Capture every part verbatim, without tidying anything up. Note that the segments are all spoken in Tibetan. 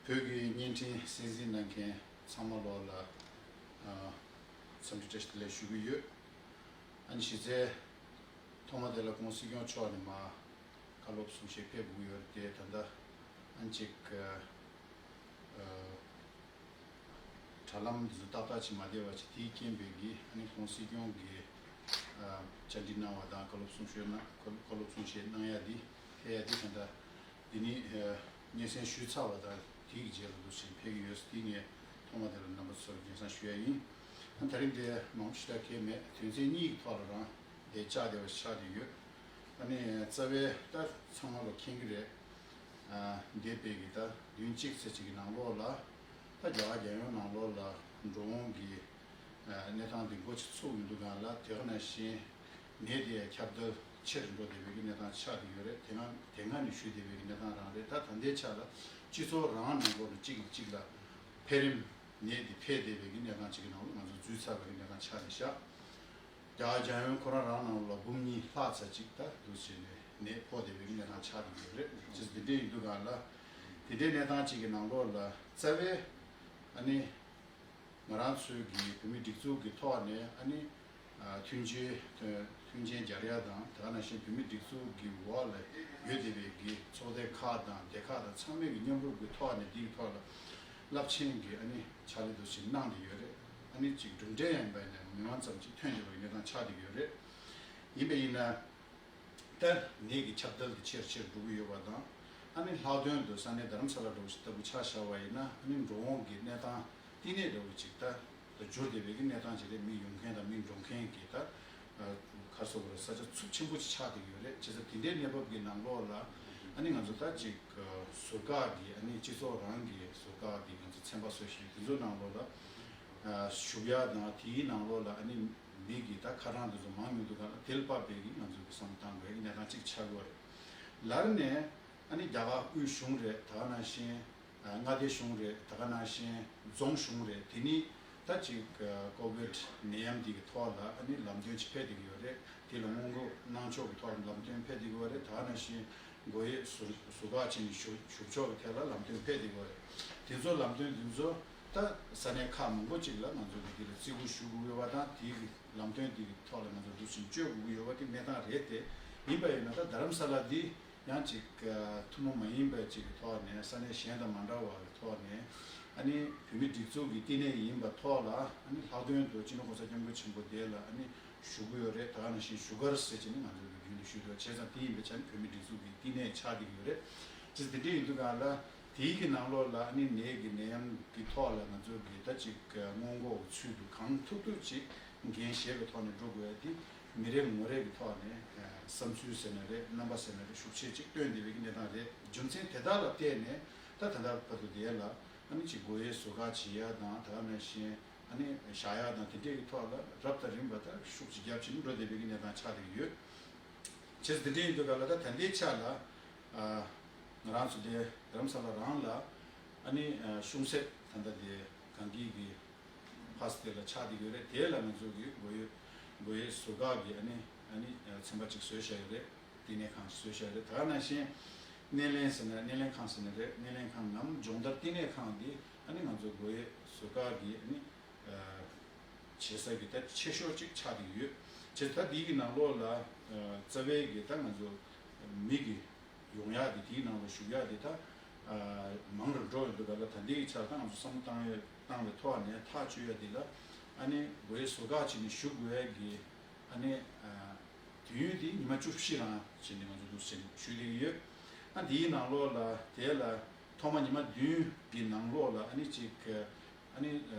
བོད་ཀྱི་བརྙན་འཕྲིན་གསན་གཟིགས་གནང་མཁན་ཚང་མ་ལོག་ལ་ཨ་འཚམས་འདྲི་བཀྲ་ཤིས་བདེ་ལེགས་ཞུ་གི་ཡོད། ཨ་ནི་གཞི་རྩའི་ཐོག་མ་དེ་ལ་༸གོང་ས་༸སྐྱོང་མཆོག་ནས་མར་བཀའ་སློབ་གསུང་བཤད་ཕེབས་དགོས་ཡོད་རེད་དེ། ད་ལྟ་ཨ་ནི་ཅིག་ཨ་དྲ་ལམ་འདི་ཚོ་ཏག་ཏག་ཅིག་མ་བསྡད་པ་ཅིག་དེའི་རྐྱེན་པས་ཀྱིས་ཨ་ནི་༸གོང་ས་༸སྐྱོང་གིས་ཨ་བཅར་འདྲི་གནང་བ་དང་བཀའ་སློབ་གསུང་བཤད་གནང་བཀའ་སློབ་གསུང་བཤད་གནང་ཡ་འདི་ཕེབས་ཡ་འདི་ད་ལྟ་འདི་ནི་ཨ་སྙན་སེང་ཞུས་ཚར་བ་དང་དེའི་རྗེས་ལ་འདུག་ཕྱིན་ཕེབས་ཀྱི་ཡོད། དེ་ངས་ཐོག་མ་དེ་ལ་རྣམ་པ་ཚོར་སྙན་སེང་ཞུ་ཡ་ཡིན། ཨ་ད་རིང་དེ་མང་པོ་ཞེ་དྲག་གལ་མེད། དོན་ཚན་གཉིས་ཀྱི་ཐོག་ལ་རང་དེ་བཅར་བདེ་བ་ཆགས་བསྡད་ཡོད། ཨ་ནི་རྩ་བའི་ད་ཚང་མ་ལ་མཁྱེན་གྱི་རེད། ཨ་འདས་པའི་གི་ད་བདུན་གཅིག་ཙམ་ཅིག་གི་ནང་ལོགས་ལ་ད་རྒྱ་གར་རྒྱལ་ཡོངས་ནང་ལོགས་ལ་འགྲོ་འོང་གི་ཨ་གནས་སྟངས་འདི་འགོ་ཚུགས་ཡོང་དུས་སྒང་ལ་དེ་ག་ནང་བཞིན་ནད་དེ་ཡང་ཁྱབ་གདལ་ཆེ་རུ་འགྲོ་བསྡད་པའི་གི་གནས་སྟངས་ཆགས་བསྡད་ཡོད་རེད། དེ་སྔ་དེ་སྔ་ནས་ཞུས་བསྡད་པའི་གི་གནས་སྟངས་རང་རེད། ད་ད་ལྟའི་ཆ་ལ་སྤྱི་ཚོགས་རང་ནང་ལོགས་ལ་གཅིག་གིས་གཅིག་ལ་འཕེལ་རིམ་ནད་འདི་འཕེལ་བསྡད་པའི་གི་གནས་སྟངས་ཅིག་གི་ནང་ལ་ང་ཚོ་འཛུལ་ཚར་བའི་གི་གནས་སྟངས་ཆགས་བསྡད་ཤག་རྒྱ་གར་རྒྱལ་ཡོངས་ཁོ་རང་རང་ནང་ལ་འབུམ་གཉིས་ལྷག་ཙམ་ཅིག་ད་འདུག་བྱས་ནས་ནད་ཕོག་བསྡད་པའི་གནས་སྟངས་ཆགས་བསྡད་ཡོད་རེད། ཅེས་འདི་འདྲ་ཡིན་དུས་སྒང་ལ་དེ་འདྲའི་གནས་སྟངས་ཅིག་གི་ནང་ལོགས་ལ་རྩ་བའི་ཨ་ནི་ང་རང་ཚོའི་གི་བོད་མི་སྒྲིག་འཛུགས་ཀྱི་ཐོག་ནས་ཨ་ནི་ཨ་མཐུན་རྐྱེན་མཐུན་རྐྱེན་སྦྱར་ཡ་དང་དེ་ག་ནང་བཞིན་བོད་མི་སྒྲིག་འཛུགས་ཀྱི་འོག་ལ་ཡོད་བསྡད་པའི་གི་ཚོགས་སྡེ་ཁག་དང་སྡེ་ཁག་དང་ཚང་མའི་གི་མཉམ་རུབ་ཀྱི་ཐོག་ནས་འདིའི་ཐོག་ལ་རླབས་ཆེན་གྱི་ཨ་ནི་ཕྱག་ལས་འདུག་ཅིག་གནང་བསྡད་ཡོད་རེད། ཨ་ནི་ཅིག་གྲུབ་འབྲས་ཡང་ཡིན་པ་ཡིན་ན་མི་མང་ཙམ་ཅིག་ཐོན་བསྡད་པའི་གནས་སྟངས་ཆགས་བསྡད་ཡོད་རེད། ཡིན་པ་ཡིན་ན། ད་ནད་ཀྱི་ཁྱབ་གདལ་དེ་ཆེར་ཆེར་འགྲོ་གི་ཡོད་པ་དང་། ཨ་ནི་ལྷག་དོན་དུ་ས་གནས་རྡ་རམ་ས་ལ་འདྲ་བོ་ཞིག་ལྟ་བུ་ཆ་བཞག་པ་ཡིན་ན་ཨ་ནི་འགྲོ་འོང་གི་གནས་སྟངས་བསྟི་གནས་འདྲ་བོ་ཅིག་ད་ད་འགྱུར་བསྡད་པའི་གི་གནས་སྟངས་ཅིག་རེད། མི་ཡོང་མཁན་དང་མི་འགྲོ་མཁན་གྱི་ད་ག་རེ་ཟེར་དགོས་རེད། ས་ཆ་ཚབས་ཆེན་པོ་ཅིག་ཆགས་བསྡད་ཀྱི་ཡོད་རེད། བྱས་ཙང་དེ་འདྲའི་གནས་བབ་ཀྱི་ནང་ལོགས་ལ་ཨ་ནི་ང་ཚོ་ད་ཅིག་ཟུར་བཀག་གི་ཨ་ནི་སྤྱི་ཚོགས་རང་གི་ཟུར་བཀག་གི་ང་ཚོ་ཚན་པ་བཟོ་བཞིན་དེ་ཚོ་ནང་ལོགས་ལ་ཞུགས་ཡ་དང་དེའི་ནང་ལོགས་ལ་ཨ་ནི། མི་གི་ད་ཁ་གྲངས་དེ་ཚོ་མང་མི་འདུག་ག་ལ། དེ་ལ་དཔག་པའི་གི་ང་ཚོ་གི་བསམ་བློ་བཏང་དགོས་ཡ་གི་གནས་སྟངས་གཅིག་ཆགས་ཀྱི་ཡོད་རེད། ལར་ནས་ཨ་ནི་རྒྱ་གར་དབུས་གཞུང་རེད། ད་ག་ནང་བཞིན་ཨ་མངའ་སྡེ་གཞུང་རེད། ད་ག་ནང་བཞིན་རྫོང་གཞུང་རེད། དེ་ནི་ད་ཅིག་ཨ་ཀོ་བིད་ནད་ཡམས་འདི་གི་ཐོག་ལ་ཨ་ནི་ལམ་སྟོན་ཅིག་ཕེབས་བསྡད་ཀྱི་ཡོད་རེད། དེ་ལ་སྔོན་འགོག་གནང་ཕྱོགས་ཀྱི་ཐོག་ལ་ལམ་སྟོན་ཕེབས་བསྡད་ཀྱི་ཡོད་རེད། ད་ག་ནང་བཞིན་སྒོ་དབྱེ་ཟུར་ཟུར་བཀག་བྱས་ནས་བཞུགས་བཞུགས་ཕྱོགས་ཀྱི་ཐད་ལ་ལམ་སྟོན་ཕེབས་བསྡད་ཀྱི་ཡོད་རེད། དེ་ཚོ་ལམ་སྟོན་དེ་ཚོ་ད་ས་གནས་ཁག་མང་པོ་ཅིག་ལ་ང་ཚོ་གི་འདི་ལ་བརྩི་བཀུར་ཞུ་དགོས་ཡོད་པ་དང་། དེའི་གི་ལམ་སྟོན་དེ་གི་ཐོག་ལ་ང་ཚོ་འདུག་ཕྱིན་བསྐྱོད་དགོས་ཀྱི་ཡོད་པ་དེ་གནས་སྟངས་རེད་དེ། ཡིན་པ་ཡིན་ན་ད་རྡ་རམ་ས་ལ་འདི་ཡང་ཅིག་ཐུན་མོང་མ་ཡིན་པ་ཅིག་གི་ཐོག་ནས་ས་གནས་གཞན་དང་མ་འདྲ་བ་གི་ཐོག་ནས་ཨ་ནི་བོད་མི་སྒྲིག་འཛུགས་ཀྱི་བསྟི་གནས་ཡིན་པ་ཐོག་ལ་ཨ་ནི་ལྷག་དོན་དུ་སྤྱི་ནོར་གོང་ས་སྐྱབས་མགོན་ཆེན་པོ་དེ་ལ་ཨ་ནི་བཞུགས་ཀྱི་ཡོད་རེད། ད་ག་ནང་བཞིན་བཞུགས་སྒར་ཟེར་བྱས་ནས་ང་ཚོ་གི་རྒྱུན་དུ་ཞུ་འདུག་བྱས་ཙང་དེ་ཡིན་པའི་ཆ་ནས་བོད་མི་སྒྲིག་འཛུགས་ཀྱི་བསྟི་གནས་ཆགས་བསྡད་ཀྱི་ཡོད་རེད། ཅེས་དེ་འདྲ་ཡིན་དུས་གང་ལ་དེའི་གི་ནང་ལོགས་ལ་ཨ་ནི་ནད་ཀྱི་ནད་ཡམས་ཀྱི་ཐོག་ལ་ང་ཚོ་གི་ད་ཅིག་སྔོན་འགོག་གི་ཚུལ་དུ་གང་ཐུབ་ཐུབ་ཅིག་འགན་བཞེས་པའི་ཐོག་ནས་འགྲོ་དགོས་ཡ་དེ་མི་རེ་ངོ་རེ་གི་ཐོག་ནས་བསམ་ཚུལ་ཟེར་ན་རེད། རྣམ་པ་ཟེར་ན་རེད། ཤུགས་ཆེ་ཅིག་བཏོན་བསྡད་པའི་གི་གནས་སྟངས་རེད། རྒྱུ་མཚན་དེ་དག་ལ་བརྟེན་ནས་ད་ད་ལྟ་བར་དུ་དེ་ལ་ཨ་ནི་ཅིག་སྒོ་དབྱེ་ཟུར་བཀག་བྱེད་ཡ་དང་། ད་ག་ནང་བཞིན་ཨ་ནི་བཞག་ཡ་དང་དེ་འདྲའི་གི་ཐོག་ལ་རབ་དང་རིམ་པ་ལྟར་ཤུགས་ཅིག་རྒྱབ་བྱས་ནས་འགྲོ་བསྡད་པའི་གི་གནས་སྟངས་ཆགས་བསྡད་ཀྱི་ཡོད། བྱས་ཙང་དེ་འདྲ་ཡིན་དུས་ག་ལ་ད་ད་ལྟའི་ཆ་ལ་ཨ་ང་རང་ཚོ་དེ་རྡ་རམ་ས་ལ་རང་ལ་ཨ་ནི་ཨ་གཤོང་གསེབ་ད་ལྟ་དེ་གངས་སྐྱིད་ཀྱི་ཕ་སི་དེ་ལ་ཆགས་བསྡད་ཡོད་རེད། དེ་ལ་ང་ཚོ་གི་སྒོ་དབྱེ་སྒོ་དབྱེ་ཟུར་བཀག་གི་ཨ་ནི་ཨ་ནི་ཚན་པ་ཅིག་བཟོས་བཞག་ཡོད་རེད། བསྟི་གནས་ཁང་ཞིག་བཟོས་བཞག་ཡོད་རེད། ད་ག་ནང་བཞིན་སྣེ་ལེན་ཟེར་ན་སྣེ་ལེན་ཁང་ཟེར་ན་རེད། སྣེ་ལེན་ཁང་ནམ་སྦྱོང་བརྡར་བསྟི་གནས་ཁང་འདི་ཨ་ནི་ང་ཚོ་སྒོ་དབྱེ་ཟུར་བཀག་གི་ཨ་ནི་བྱེད་ས་གི་ད་ཆེ་ཤོས་ཅིག་ཆགས་བསྡད་ཡོད། བྱས་ཙང་ད་འདི་གི་ནང་ལོགས་ལ་རྩ་བའི་གི་ད་ང་ཚོ་མི་གི་ཡོང་ཡག་དེ་དེའི་ནང་ལ་ཞུགས་ཡག་དེ་ད་མང་རུ་འགྲོ་ཡོང་དུས་ག་ལ་ད་འདི་གི་ཆ་ད་ང་ཚོ་བསམ་བློ་བཏང་ཡོད་བཏང་བའི་ཐོག་ནས་ཐག་གཅོད་ཡག་དེ་ལ་ཨ་ནི་སྒོ་དབྱེ་ཟུར་བཀག་བྱས་ནས་ཞུགས་དགོས་ཡག་གི་ཨ་ནི་དུས་ཡུན་དེ་ཉི་མ་བཅུ་བཞི་རང་བྱས་ནས་ང་ཚོ་འདུག་ཟིན་ཞུས་བསྡད་ཀྱི་ཡོད། ཨ་འདིའི་ནང་ལོགས་ལ་དེ་ལ་ཐོག་མ་ཉི་མ་བདུན་གི་ནང་ལོགས་ལ་ཨ་ནི་ཅིག་ཨ་ནི་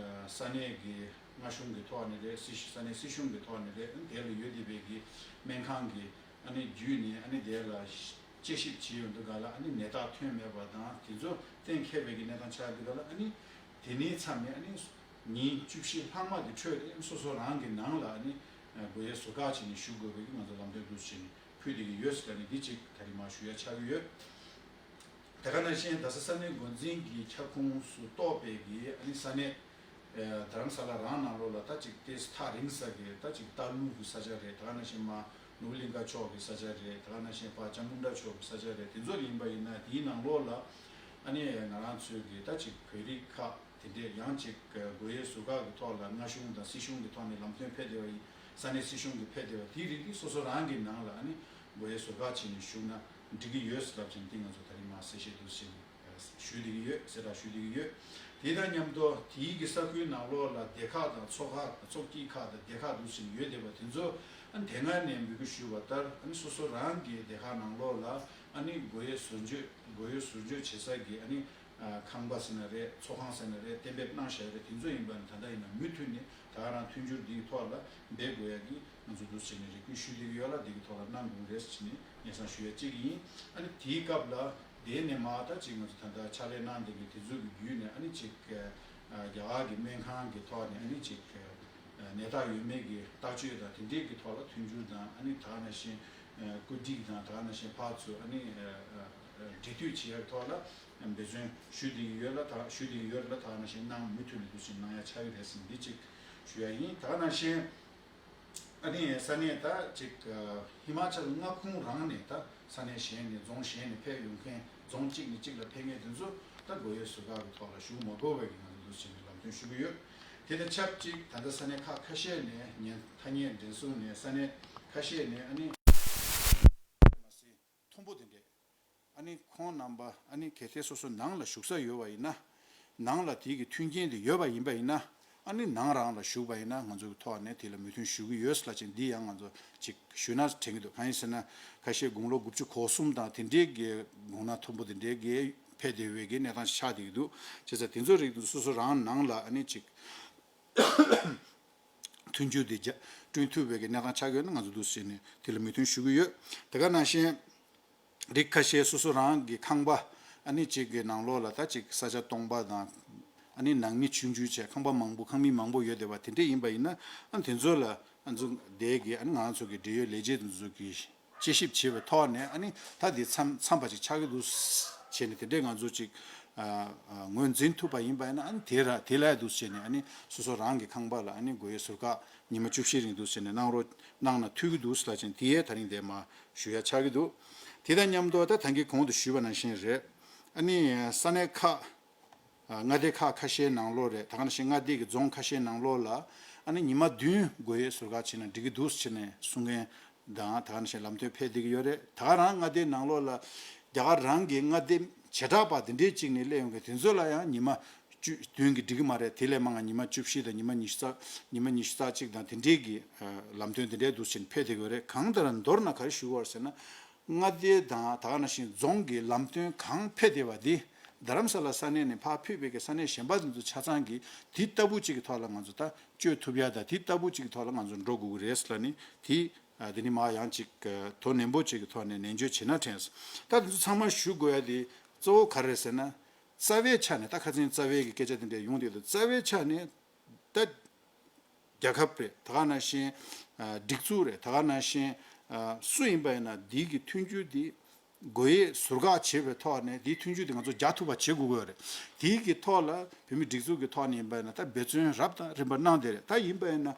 ས་གནས་ཀྱི་མངའ་གཞུང་གི་ཐོག་ནས་རེད། སྲིད་ས་གནས་སྲིད་གཞུང་གི་ཐོག་ནས་རེད། ཨ་ནི་དེ་ལ་ཡོད་བསྡད་པའི་གི་སྨན་ཁང་གི་ཨ་ནི་བརྒྱུད་ནས་ཨ་ནི་དེ་ལ་དཔྱད་ཞིབ་བྱེད་ཡོང་དུས་ག་ལ་ཨ་ནི་ནད་རྟགས་ཐོན་མེད་པ་དང་དེ་ཚོ་གཏན་འཁེལ་བའི་གི་གནས་སྟངས་ཆགས་དུས་ག་ལ་ཨ་ནི་དེ་ནས་མཚམས་ནས་ཨ་ནི་ཉིན་བཅུ་བཞི་ལྷག་མ་དེ་འཕྲོས་ཏེ་སོ་སོ་རང་གི་ནང་ལ་ཨ་ནི་སྒོ་དབྱེ་ཟུར་བཀག་བྱས་ནས་བཞུགས་དགོས་པའི་གི་ང་ཚོ་ལམ་སྟོན་འདུག་བྱས་ནས་ཕུལ་བསྡད་ཀྱི་ཡོད་ཟེར་ནས་འདི་གཅིག་ད་རིང་མར་ཞུ་ཡ་ཆགས་ཀྱི་ཡོད། དེ་ག་ནང་བཞིན་རྡ་ས་ས་གནས་འགོ་འཛིན་གྱི་ཁྱབ་ཁོངས་སུ་གཏོགས་པའི་གི་ཨ་ནི་ས་གནས་ཨ་རྡ་རམ་ས་ལ་རང་ནང་ལོགས་ལ་ད་ཅིག་ཏོག་ཙམ་ཐག་རིང་ས་གི་ད་ཅིག་སྟག་ལུང་གི་ས་ཆ་རེད། དེ་ག་ནང་བཞིན་མར་ནོར་བུ་གླིང་ཁ་ཕྱོགས་ཀྱི་ས་ཆ་རེད། དེ་ག་ནང་བཞིན་ཕར་ལྕམ་སྐུ་འདྲ་ཕྱོགས་ཀྱི་ས་ཆ་རེད། དེ་ཚོ་ཡིན་པ་ཡིན་ན་དེའི་ནང་ལོགས་ལ་ ཨ་ནི་ང་རང་ཚོའི་གི་ད་ཅིག་བོད་རིགས་ཁག་དེ་འདྲས་ཡང་ཅིག་སྒོ་དབྱེ་ཟུར་བཀག་གི་ཐོག་ལ་མངའ་གཞུང་དང་སྲིད་གཞུང་གི་ཐོག་ནས་ལམ་སྟོན་ཕེབས་བསྡད་པ་ཡིན། ས་གནས་སྲིད་གཞུང་གི་ཕེབས་བསྡད་པ་དེའི་རིགས་དེ་སོ་སོ་རང་གི་ནང་ལ་ཨ་ནི་སྒོ་དབྱེ་ཟུར་བཀག་བྱས་ནས་བཞུགས་ན་འགྲིག་གི་ཡོད་ལབ་ཅིང་དེ་ང་ཚོ་ད་རིང་མ་གསལ་བཤད་དུ་བྱས་ནས་ཞུ་བསྡད་ཀྱི་ཡོད། གསལ་བསྒྲགས་ཞུ་བསྡད་ཀྱི་ཡོད། དེ་དང་མཉམ་དུ་དེའི་གི་ས་ཁུལ་ནང་ལོགས་ལ་སྡེ་ཁག་དང་ཚོགས་ཁག་ཚོགས་སྐྱིད་ཁག་དང་སྡེ་ཁག་འདུག་ཟིན་ཡོད་བསྡད་པ་དེ་ཚོ་ཨ་ནི་དེ་སྔ་ནས་འབོད་སྐུལ་ཞུས་པ་ལྟར་ཨ་ནི་སོ་སོ་རང་གི་སྡེ་ཁག་ནང་ལོགས་ལ་ཨ་ནི་སྒོ་དབྱེ་ཟུར་འཇོག་སྒོ་དབྱེ་ཟུར་འཇོག་བྱེད་ས་གི་ཨ་ནི་ཁང་པ་ཟེར་ན་རེད། ཚོགས་ཁང་ཟེར་ན་རེད། གཏན་འབེབས་གནང་བཞག་ཡོད་རེད། དེ་ཚོ་ཡིན་པ་ནི་ད་ལྟ་ཡིན་ན་མུ་མཐུད་ནས་ད་ག་རང་མཐུན་འགྱུར་འདིའི་ཐོག་ལ་འབད་དགོས་ཡ་གི་ང་ཚོ་འདུག་ཟེར་ནས་རེ་སྐུལ་ཞུ་བསྡད་ཀྱི་ཡོད་ལ། འདི་གི་ཐོག་ལ་གནང་དགོས་རེད་ཟེར་ནས་སྙན་སེང་ཞུ་ཡ་གཅིག་ཡིན། ཨ་ནི་དེའི་སྐབས་ལ་དེ་ནས་མ་ད་ཅིག་ང་ཚོ་ད་ལྟ་ཕྱག་ལས་གནང་བསྡད་པའི་དེ་ཚོ་གི་བརྒྱུད་ནས་ཨ་ནི་ཅིག་རྒྱ་གར་གི་སྨན་ཁང་གི་ཐོག་ནས་ཨ་ནི་ཅིག་ནད་རྟགས་ཡོད་མེད་ཀྱི་བརྟག་དཔྱད་དང་དེ་འདྲས་ཀྱི་ཐོག་ལ་མཐུན་འགྱུར་དང་ཨ་ནི་ད་ག་ནང་བཞིན་བཀོད་སྒྲིག་དང་ད་ག་ནང་བཞིན་ཕར་ཚུར་ཨ་ནི་འབྲེལ་མཐུད་བྱེད་ཡ་གི་ཐོག་ལ་འབད་བརྩོན་ཞུ་བསྡད་ཀྱི་ཡོད་ལ། ད་ཞུ་བསྡད་ཀྱི་ཡོད་ལ། ད་ག་ནང་བཞིན་གནང་མུ་མཐུད་ནས་འདུག་ཟིན་གནང་ཡ་ཆགས་ཀྱི་རེད་ཟེར་འདི་གཅིག་ཞུ་ཡ་ཡིན། ད་ག་ནང་བཞིན་ཨ་ནི་ས་གནས་ད་ཅིག་ཧི་མ་ཅལ་མངའ་ཁོངས་རང་ནས་ད་ས་གནས་གཞན་ནས་རྫོང་གཞན་ནས་ཕེབས་ཡོང་མཁན། རྫོང་གཅིག་ནས་གཅིག་ལ་ཕེབས་མཁན་དེ་ཚོ་ད་སྒོ་དབྱེ་ཟུར་བཀག་གི་ཐོག་ལ་ཞུགས་མ་དགོས་པའི་གི་ང་ཚོ་འདུག་ཟིན་ནས་ལམ་སྟོན་ཞུ་གི་ཡོད། དེ་དང་ཆབས་ཅིག་ད་ལྟ་ས་གནས་ཁག་ཁ་ཤས་ནས་ཉེན་ཐ་སྙད་འགྲན་སྲུང་ནས་ས་གནས་ཁ་ཤས་ནས་ཨ་ནི་མ་ཟད་མཐོན་པོ་དེ་འདྲས། ཨ་ནི་ཁོང་རྣམ་པ་ཨ་ནི་གལ་ཏེ་སོ་སོ་ནང་ལ་བཞུགས་ས་ཡོད་པ་ཡིན་ན། ནང་ལ་དེའི་གི་མཐུན་རྐྱེན་དེ་ཡོད་པ་ཡིན་པ་ཡིན་ན། ཨ་ནི་ནང་རང་ལ་བཞུགས་པ་ཡིན་ན་ང་ཚོའི་ཐོག་ནས་དེ་ལ་མོས་མཐུན་ཞུ་གི་ཡོད་ལབ་ཅིང་འདི་ཡང་ང་ཚོ་ཅིག་ཞུས་ན་དྲན་གི་འདུག་གང་ཡིན་ཟེར་ན་ཁ་ཤས་དགུང་ལོ་དགུ་བཅུ་གོ་གསུམ་དང་དེ་འདྲའི་གི་དགུང་ན་མཐོན་པོ་དེ་འདྲའི་གི་ཕེབས་བསྡད་པའི་གི་གནས་སྟངས་ཆགས་བསྡད་ཀྱི་འདུག་བྱས་ཙང་དེ་ཚོ་རིགས་སོ་སོ་རང་ནང་ལ་ཨ་ནི་ཅིག་མཐུན་འགྱུར་དེ་རྒྱ་བསྐྲུན་ཐུབ་པའི་གི་གནས་སྟངས་ཆགས་ཡོད་ན་ང་ཚོ་འདུག་ཟེར་ནས་དེ་ལ་མོས་མཐུན་ཞུ་གི་ཡོད། དེ་ག་ནང་བཞིན་རིགས་ཁ་ཤས་སོ་སོ་རང་གི་ཁང་པ་ཨ་ནི་གཅིག་གི་ནང་ལོགས་ལ་ད་ཅིག་ས་ཆ་སྟོང་པ་དང་ཨ་ནི་ནང་མི་ཆུང་ཆུང་བྱས་ཁང་པ་མང་པོ་ཁང་མིག་མང་པོ་ཡོད་བསྡད་པ་དེ་འདྲས་ཡིན་པ་ཡིན་ན་ཨ་དེ་ཚོ་ལ་ཨ་ཚོ་དེ་གི་ཨ་ནི་ང་ཚོ་གི་འབྲེལ་ཡོད་ལས་བྱེད་དེ་ཚོ་གི་དཔྱད་ཞིབ་བྱས་པའི་ཐོག་ནས་ཨ་ནི་ད་དེ་མཚམས་མཚམས་པ་ཅིག་ཆགས་ཀྱི་འདུག་བྱས་ནས་དེ་འདྲས་ང་ཚོ་ཅིག་ཨ་ཨ་ངོས་འཛིན་ཐུབ་པ་ཡིན་པ་ཡིན་ན་ཨ་ནི་དེ་ར་དེ་ལ་འདུག་བྱས་ནས་ཨ་ནི་སོ་སོ་རང་གི་ཁང་པ་ལ་ཨ་ནི་སྒོ་དབྱེ་ཟུར་བཀག་ཉི་མ་བཅུ་བཞི་རིང་འདུག་བྱས་ནས་གནང་རོགས་གནང་ན་འཐུས་ཀྱི་འདུག་ལབ་ཅིང་དེ་ཡས་ད་རིང་དེ་མ་ཞུ་ཡ་ཆགས་ཀྱི་འདུག་དེ་དང་མཉམ་དུ་ད་ད་གིན་གོང་དུ་ཞུས་པ་ནང་བཞིན་རེད། ཨ་ནི་ས་གནས་ཁག་མངའ་སྡེ་ཁག་ཁ་ཤས་ནང་ལོགས་རེད། ད་ག་ནང་བཞིན་མངའ་སྡེ་གི་རྫོང་ཁ་ཤས་ནང་ལོགས་ལ་ཨ་ནི་ཉི་མ་བདུན་སྒོ་དབྱེ་ཟུར་བཀག་བྱས་ན་འགྲིག་གི་འདུག་ཟེར་ནས་གསུང་མཁན་དང་། ད་ག་ནང་བཞིན་ལམ་སྟོན་ཕེབས་བསྡད་ཀྱི་ཡོད་རེད། ད་ག་རང་མངའ་སྡེ་ནང་ལོགས་ལ་རྒྱ་གར་རང་གི་མངའ་སྡེ་བྱེ་བྲག་པ་དེ་འདྲའི་གཅིག་ནས་སླེབས་ཡོང་མཁན་དེ་ཚོ་ལ་ཡང་ཉི་མ་བཅུ་བདུན་གྱིས་འགྲིག་གི་མ་རེད། དེ་ལས་མང་བ་ཉི་མ་བཅུ་བཞི་དང་ཉི་མ་ཉི་ཤུ་རྩ་ཉི་མ་ཉི་ཤུ་རྩ་གཅིག་དང་དེ་འདྲའི་གི་ལམ་སྟོན་དེ་འདྲའི་འདུག་ཟེར་ནས་ཕེབས་བསྡད་ཀྱི་ཡོད་རེད། གང་ལྟར་མདོར་ན་ག་རེ་ཞུ་དགོས་རེད་ཟེར་ན། མངའ་སྡེ་དང་ད་ག་ནང་བཞིན་རྫོང་གི་ལམ་སྟོན་གང་ཕེབས་བསྡད་པ་འདི་རྡ་རམ་ས་ལ་ས་གནས་ནས་ཕར་ཕུད་པའི་གི་ས་གནས་གཞན་པ་དེ་ཚོ་ཆ་ཚང་གིས་དེ་ལྟ་བུ་གཅིག་གི་ཐོག་ལ་ང་ཚོ་ད་བསྐྱོད་ཐུབ་ཡ་དང་དེ་ལྟ་བུ་གཅིག་གི་ཐོག་ལ་ང་ཚོ་འགྲོ་དགོས་ཀྱི་རེད་ལབ་ནི་དེ་ཨ་དེ་ནི་མ་ཡང་ཅིག་དོ་ནན་པོ་གཅིག་གི་ཐོག་ནས་ནན་བརྗོད་བྱེད་ན་དྲན་སོང་། ད་དེ་ཚོ་ཚང་མ་ཞུ་དགོས་ཡ་དེ་གཙོ་བོ་ག་རེ་རེད་ཟེར་ན། རྩ་བའི་ཆ་ནས་ད་ཁ་སང་རྩ་བའི་གི་སྐད་ཆ་དེ་འདྲ་ཡོང་དུས་རྩ་བའི་ཆ་ནས་ད། རྒྱལ་ཁབ་རེད། ད་ག་ནང་བཞིན་ཨ་སྒྲིག་འཛུགས་རེད། ད་ག་ནང་བཞིན་ཨ་སུ་ཡིན་པ་ཡིན་ན་འདི་གི་མཐུན་འགྱུར་འདི་སྒོ་དབྱེ་ཟུར་བཀག་བྱེད་པའི་ཐོག་ནས་འདིའི་མཐུན་འགྱུར་འདི་ང་ཚོ་རྒྱག་ཐུབ་པ་བྱེད་དགོས་ཀྱི་ཡོད་རེད། དེའི་གི་ཐོག་ལ་བོད་མི་སྒྲིག་འཛུགས་ཀྱི་ཐོག་ནས་ཡིན་པ་ཡིན་ན་ད་འབད་བརྩོན་རབ་དང་རིམ་པ་གནང་བསྡད་རེད། ད་ཡིན་པ་ཡིན་ན་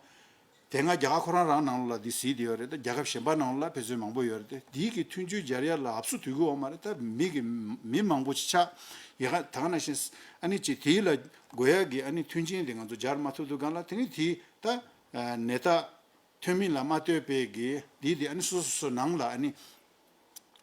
དེ་སྔ་རྒྱ་གར་ཁོ་རང་རང་ནང་ལོགས་ལ་འདི་གཟིགས་བསྡད་ཡོད་རེད། ད་རྒྱལ་ཁབ་གཞན་པ་ནང་ལོགས་ལ་འབད་བརྩོན་མང་པོ་ཡོད་རེད། དེ་འདིའི་གི་མཐུན་འགྱུར་སྦྱར་ཡ་ལ་ཨབ་སུ་དུས་གི་འོ་མ་རེད། ད་མི་གི་མི་མང་པོ་ཅིག་ཆགས་ཡ་ག་ད་ག་ནང་བཞིན་ཨ་ནི་ཅིག་དེའི་ལ་དགོས་ཡ་གི་ཨ་ནི་མཐུན་རྐྱེན་དེ་ང་ཚོ་སྦྱར་མ་ཐུབ་དུས་སྒང་ལ་དེ་ནི་དེ་ད་ནད་རྟགས་ཐོན་མིན་ལ་མ་ལྟོས་པའི་གི་དེ་དེ་ཨ་ནི་སོ་སོ་སོ་ནང་ལ་ཨ་ནི་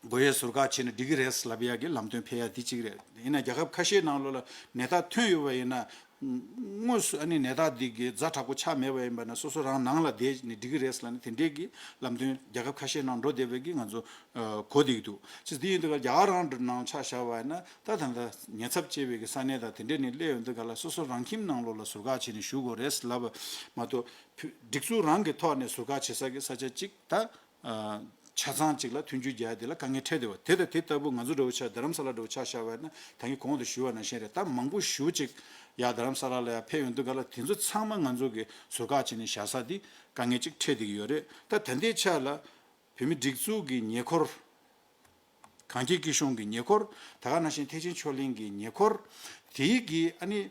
སྒོ་དབྱེ་ཟུར་བཀག་བྱས་ན་འགྲིག་གི་རེད་ལབ་ཡ་གི་ལམ་སྟོན་ཕེབས་ཡ་དེ་གཅིག་རེད། ཡིན་ན་རྒྱལ་ཁབ་ཁ་ཤས་ནང་ལོགས་ལ་ནད་རྟགས་ཐོན་ཡོད་པ་ཡིན་ན་དངོས་སུ་ཨ་ནི་ནད་རྟགས་འདི་གི་ཛ་དྲག་པོ་ཆགས་མེད་པ་ཡིན་པ་ན་སོ་སོ་རང་ནང་ལ་བསྡད་ནས་འགྲིག་གི་རེད་ལབ་ནས་དེ་འདྲས་གི་ལམ་སྟོན་རྒྱལ་ཁབ་ཁ་ཤས་ནང་འགྲོ་བསྡད་པའི་གི་ང་ཚོ་གོ་བསྡད་ཀྱི་འདུག་ཅེས་དེ་ཡིན་དུས་ཀ་རྒྱ་གར་རང་ནང་ཆ་བཞག་པ་ཡིན་ན་ད་ད་ལྟ་ཉེན་ཚབས་ཆེ་བའི་གི་ས་གནས་དང་དེ་འདྲས་ནས་སླེབས་ཡོང་དུས་ཀ་ལ་སོ་སོ་རང་ཁྱིམ་ནང་ལོགས་ལ་ཟུར་བཀག་བྱས་ནས་བཞུགས་དགོས་རེད་ལབ་པ་མ་གཏོགས་སྒྲིག་འཛུགས་རང་གི་ཐོག་ནས་ཟུར་བཀག་བྱེད་ས་གི་ས་ཆ་གཅིག་ད་ཆ་ཚང་གཅིག་ལ་མཐུན་འགྱུར་རྒྱག་ཡ་དེ་ལ་དཀའ་ངལ་འཕྲད་བསྡད་པ་དེ་དང་དེ་ལྟ་བུ་ང་ཚོ་འདྲ་བོ་ཆ་རྡ་རམ་ས་ལ་འདྲ་བོ་ཆ་བཞག་པ་ཡིན་ན་ད་གིན་གོང་དུ་ཞུས་པ་ནང་བཞིན་རེད། ད་མང་པོ་ཞེ་པོ་ཅིག་ཡ་རྡ་རམ་ས་ལ་ལ་ཡ་ཕེབས་ཡོང་དུས་ཀ་ལ་དེ་ཚོ་ཚང་མ་ང་ཚོ་གི་ཟུར་བཀག་བྱས་ནས་བཞག་ས་དེ་དཀའ་ངལ་ཅིག་འཕྲད་བསྡད་ཀྱི་ཡོད་རེད། ད་ད་ལྟའི་ཆ་ལ་བོད་མི་སྒྲིག་འཛུགས་ཀྱི་ཉེ་འཁོར། གངས་སྐྱིད་སྐྱིད་གཤོངས་ཀྱི་ཉེ་འཁོར། ད་ག་ནང་བཞིན་ཐེག་ཆེན་ཆོས་གླིང་གི་ཉེ་འཁོར། དེའི་གི་ཨ་ནི་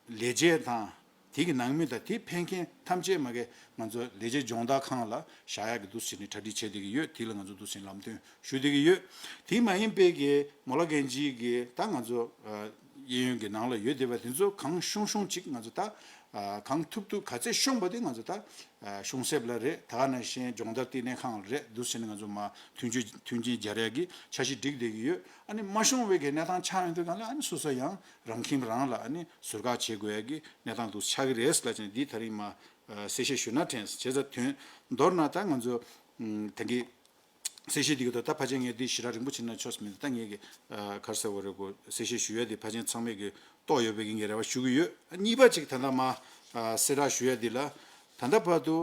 ལས་བྱེད་དང་ དེ་གི་ནང་མི་དང་དེ་ཕན་མཁན་ཐམས་ཅད་མ་གི་ང་ཚོ་ལས་བྱེད་སྦྱོང་བརྡར་ཁང་ལ་བཞག་ཡག་གི་འདུག་ཟེར་ནས་གྲ་སྒྲིག་བྱེད་བསྡད་ཀྱི་ཡོད། དེ་ལ་ང་ཚོ་འདུག་ཟེར་ནས་ལམ་སྟོན་ཞུ་བསྡད་ཀྱི་ཡོད། དེ་མ་ཡིན་པའི་གི་མོ་ལ་གན་ཇི་གི་ད་ང་ཚོ་གཡས་གཡོན་གྱི་ནང་ལ་ཡོད་བསྡད་པ་དེ་ཚོ་གང་ཤོང་ཤོང་ཅིག་ང་ཚོ་ད་གང་ཐུབ་ཐུབ་ག་ཚད་ཤོང་པ་དེ་ང་ཚོ་ད་ཤོང་སེབ་ལ་རེད། ད་ག་ནང་བཞིན་སྦྱོང་བརྡར་བསྟི་གནས་ཁང་ལ་རེད། འདུག་ཟེར་ནས་ང་ཚོ་མ་མཐུན་རྐྱེན་མཐུན་རྐྱེན་སྦྱར་ཡག་གི་འཆར་གཞི་སྒྲིག་བསྡད་ཀྱི་ཡོད། ཨ་ནི་མ་ཤོང་བའི་གི་གནས་སྟངས་ཆགས་ཡོང་དུས་གང་ལ་ཨ་ནི་སོ་སོ་ཡང་རང་ཁྱིམ་རང་ལ་ཨ་ནི་ཟུར་བཀག་བྱེད་དགོས་ཡག་གི་གནས་སྟངས་འདུག་ཆགས་ཀྱི་རེད་ལབ་བྱས་ནས་འདི་དེ་རིང་མ་གསལ་བཤད་ཞུ་ན་དྲན། བྱས་ཙང་དོན་མདོར་ན་ད་ང་ཚོ་ད་གི་གསལ་བཤད་འདི་གི་ཐོག་ད་ཕལ་ཆེར་ངས་འདི་ཞེ་དྲག་རིང་པོ་བྱས་ན་ཆོག་ས་མེད། ད་ངས་གི་ག་རེ་ཟེར་དགོས་རེད་གོ། གསལ་བཤད་ཞུ་ཡ་འདི་ཕལ་ཆེར་ཚང་མས་གི་རྟོགས་ཡོད་པའི་གི་ངས་རེ་བ་ཞུ་གི་ཡོད། གཉིས་པ་ཅིག་ད་ལྟ་མ་གསལ་བསྒྲགས་ཞུ་ཡ་འདི་ལ་ད་ལྟ་བར་དུ་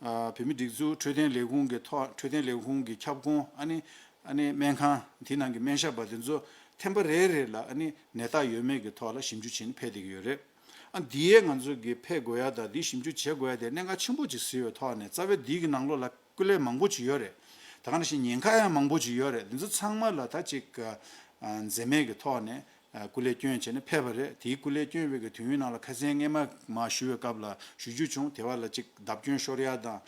བོད་མིའི་སྒྲིག་འཛུགས་འཕྲོད་བསྟེན་ལས་ཁུངས་ཀྱི་ཐོག་འཕྲོད་བསྟེན་ལས་ཁུངས་ཀྱི་ཁྱབ་ཁོངས་ཨ་ནི་ཨ་ནི་སྨན་ཁང་དེ་ནང་གི་སྨན་ཞབས་པ་དེ་ཚོ་ཐེམ་པ་རེ་རེ་ལ་ཨ་ནི་ནད་རྟགས་ཡོད་མེད་ཀྱི་ཐོག་ལ་ཞིབ་འཇུག་བྱས་ནས་ཕེབས་བསྡད་ཀྱི་ཡོད་རེད། ཨ་འདི་ཡས་ང་ཚོ་གི་ཕེབས་དགོས་ཡ་དང་འདི་ཞིབ་འཇུག་བྱེད་དགོས་ཡ་དེ་གནད་འགག་ཆེན་པོ་ཅིག་བཟོས་པའི་ཐོག་ནས་རྩ་བའི་འདི་གི་ནང་ལོགས་ལ་སྐུ་ལས་མང་པོ་ཅིག་ཡོད་རེད། ད་ག་ནང་བཞིན་ཉེན་ཁ་ཡང་མང་པོ་ཅིག་ཡོད་རེད། འདི་ཚོ་ཚང་མ་ལ་ད་ཅིག་འཛེམ་མེད་ཀྱི་ཐོག་ནས་སྐུ་ལས་བསྐྱོན་བྱས་ནས་ཕེབས་པ་རེད། དེའི་སྐུ་ལས་བསྐྱོན་པའི་གི་དུས་ཡུན་ནང་ལ་ཁ་སང་སྔས་མ་མ་ཞུ་བའི་སྐབས་ལ་ཞུ་རྒྱུ་བྱུང་། དེ་བ་ལ་ཅིག་བརྡབ་སྐྱོན་ཤོར་ཡ་དང་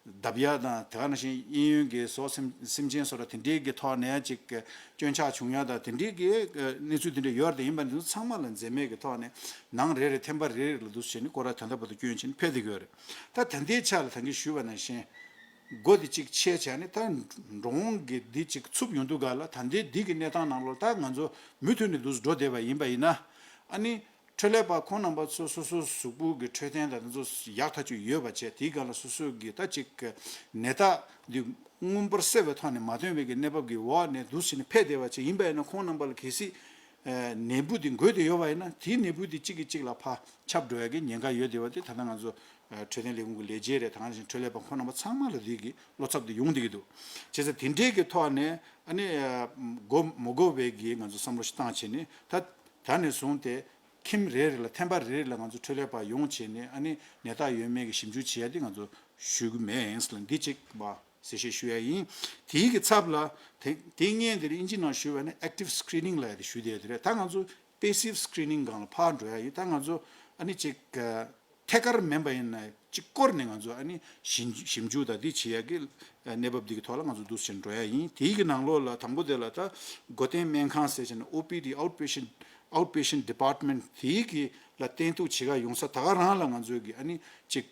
བརྡབ་ཡ་དང་། དེ་ག་ནང་བཞིན་གཡས་གཡོན་གྱི་ཟོག་སེམས་སེམས་ཅན་སོགས་ལ་དེ་འདྲའི་གི་ཐོག་ནས་ཅིག་སྐྱོན་ཆག་བྱུང་ཡ་དང་དེ་འདྲའི་གི་གནས་ཚུལ་དེ་འདྲ་ཡོད་རེད། ཡིན་པ་འདི་ཚོ་ཚང་མ་ལ་འཛེམ་མེད་ཀྱི་ཐོག་ནས་ནང་རེ་རེ་ཐེམ་པ་རེ་རེ་ལ་འདུག་བྱས་ནས་སྐོར་ར་ད་ལྟ་བར་དུ་བསྐྱོན་བྱས་ནས་ཕེབས་བསྡད་ཀྱི་ཡོད་རེད། ད་ད་ལྟའི་ཆ་ལ་ད་གིན་ཞུས་པ་ནང་བཞིན། སྒོ་འདི་གཅིག་ཕྱེ་བྱས་ནས་ད་འགྲོ་འོང་གི་འདི་གཅིག་ཚུབ་ཡོང་དུས་ག་ལ་ད་ལྟའི་འདི་གི་གནས་སྟངས་ནང་ལོགས་ད་ང་ཚོ་མུ་མཐུད་ནས་འདུག་འགྲོ་བསྡད་པ་ཡིན་པ་ཡིན་ན། ཨ་ནི་འཕྲོད་ལས་པ་ཁོང་རྣམ་པ་ཚོ་སོ་སོའི་གཟུགས་པོ་གི་འཕྲོད་བསྟེན་དང་དེ་ཚོ་ཡག་ཐག་ཆོད་ཡོད་པ་བྱས། དེའི་སྒང་ལ་སོ་སོ་གི་ད་གཅིག་ནད་རྟགས་འདི་མངོན་པར་གསལ་བའི་ཐོག་ནས་མ་ཐོན་པའི་གི་གནས་བབ་ཀྱི་འོག་ནས་འདུག་བྱས་ནས་ཕེབས་བསྡད་པ་བྱས་ཡིན་པ་ཡིན་ན། ཁོང་རྣམ་པ་ལ་གལ་སྲིད་ནད་འབུ་འདི་འགོས་བསྡད་ཡོད་པ་ཡིན་ན། དེའི་ནད་འབུ་འདི་གཅིག་གིས་གཅིག་ལ་ཕར་ཁྱབ་འགྲོ་ཡ་གི་ཉེན་ཁ་ཡོད་བསྡད་པ་དེ་ད་ལྟ་ང་ཚོ་འཕྲོད་བསྟེན་ལས་ཁུངས་ཀྱི་ལས་བྱེད་རེད། ད་ག་ནང་བཞིན་འཕྲོད་ལས་པ་ཁོང་རྣམ་པ་ཚང་མ་ལ་འདི་གི་བློ་འཚབ་དེ་ཡོང་བསྡད་ཀྱི་འདུག་བྱས་ཙང་དེ་འདྲའི་གི་ཐོག་ནས་ཨ་ནི་དགོས་མ་དགོས་པའི་གི་ང་ཚོ་བསམ་བློ་ཞིག་བཏང་བྱས་ནས། ད་ད་ནས་བཟུང་སྟེ་ཁྱིམ་རེ་རེ་ལ་ཐེམ་པ་རེ་རེ་ལ་ང་ཚོ་འཕྲོད་ལས་པ་ཡོང་བྱས་ནས་ཨ་ནི་ནད་རྟགས་ཡོད་མེད་ཀྱི་ཞིབ་འཇུག་བྱེད་ཡ་དེ་ང་ཚོ་ཞུ་གི་མེད་ལ། འདི་གཅིག་མ་གསལ་བཤད་ཞུ་ཡ་ཡིན། དེའི་གི་ཚབ་ལ་དེ་དེ་སྔོན་དེར་ཨིན་ཇི་ནང་ཞུས་པ་ནི་active screening ལབ་ཡ་དེ་ཞུ་བསྡད་ཡོད་དེ་རེད། ད་ང་ཚོ་passive screening སྒང་ལ་ཕར་འགྲོ་ཡ་ཡིན། ད་ང་ཚོ་ཨ་ནི་ཅིག་ཐད་ཀར་མིན་པ་ཡིན་ན་གཅིག་སྐོར་ནས་ང་ཚོ་ཨ་ནི་ཞིབ་ཞིབ་འཇུག་དང་འདི་བྱེད་ཡ་གི་གནས་བབ་འདི་གི་ཐོག་ལ་ང་ཚོ་འདུག་སེ་འགྲོ་ཡ་ཡིན། དེའི་གི་ནང་ལོགས་ལ་དང་པོ་དེ་ལ་ད་སྒོ་བསྟེན་སྨན་ཁང་ཟེར་བྱས་ནས་ཨོ་པི་ཌི་outpatient outpatient department དེའི་གི་ལ་བསྟེན་གཏུག་བྱེད་ག་ཡོང་ས་ད་ག་རང་ལ་ང་ཚོའི་གི་ཨ་ནི་ཅིག་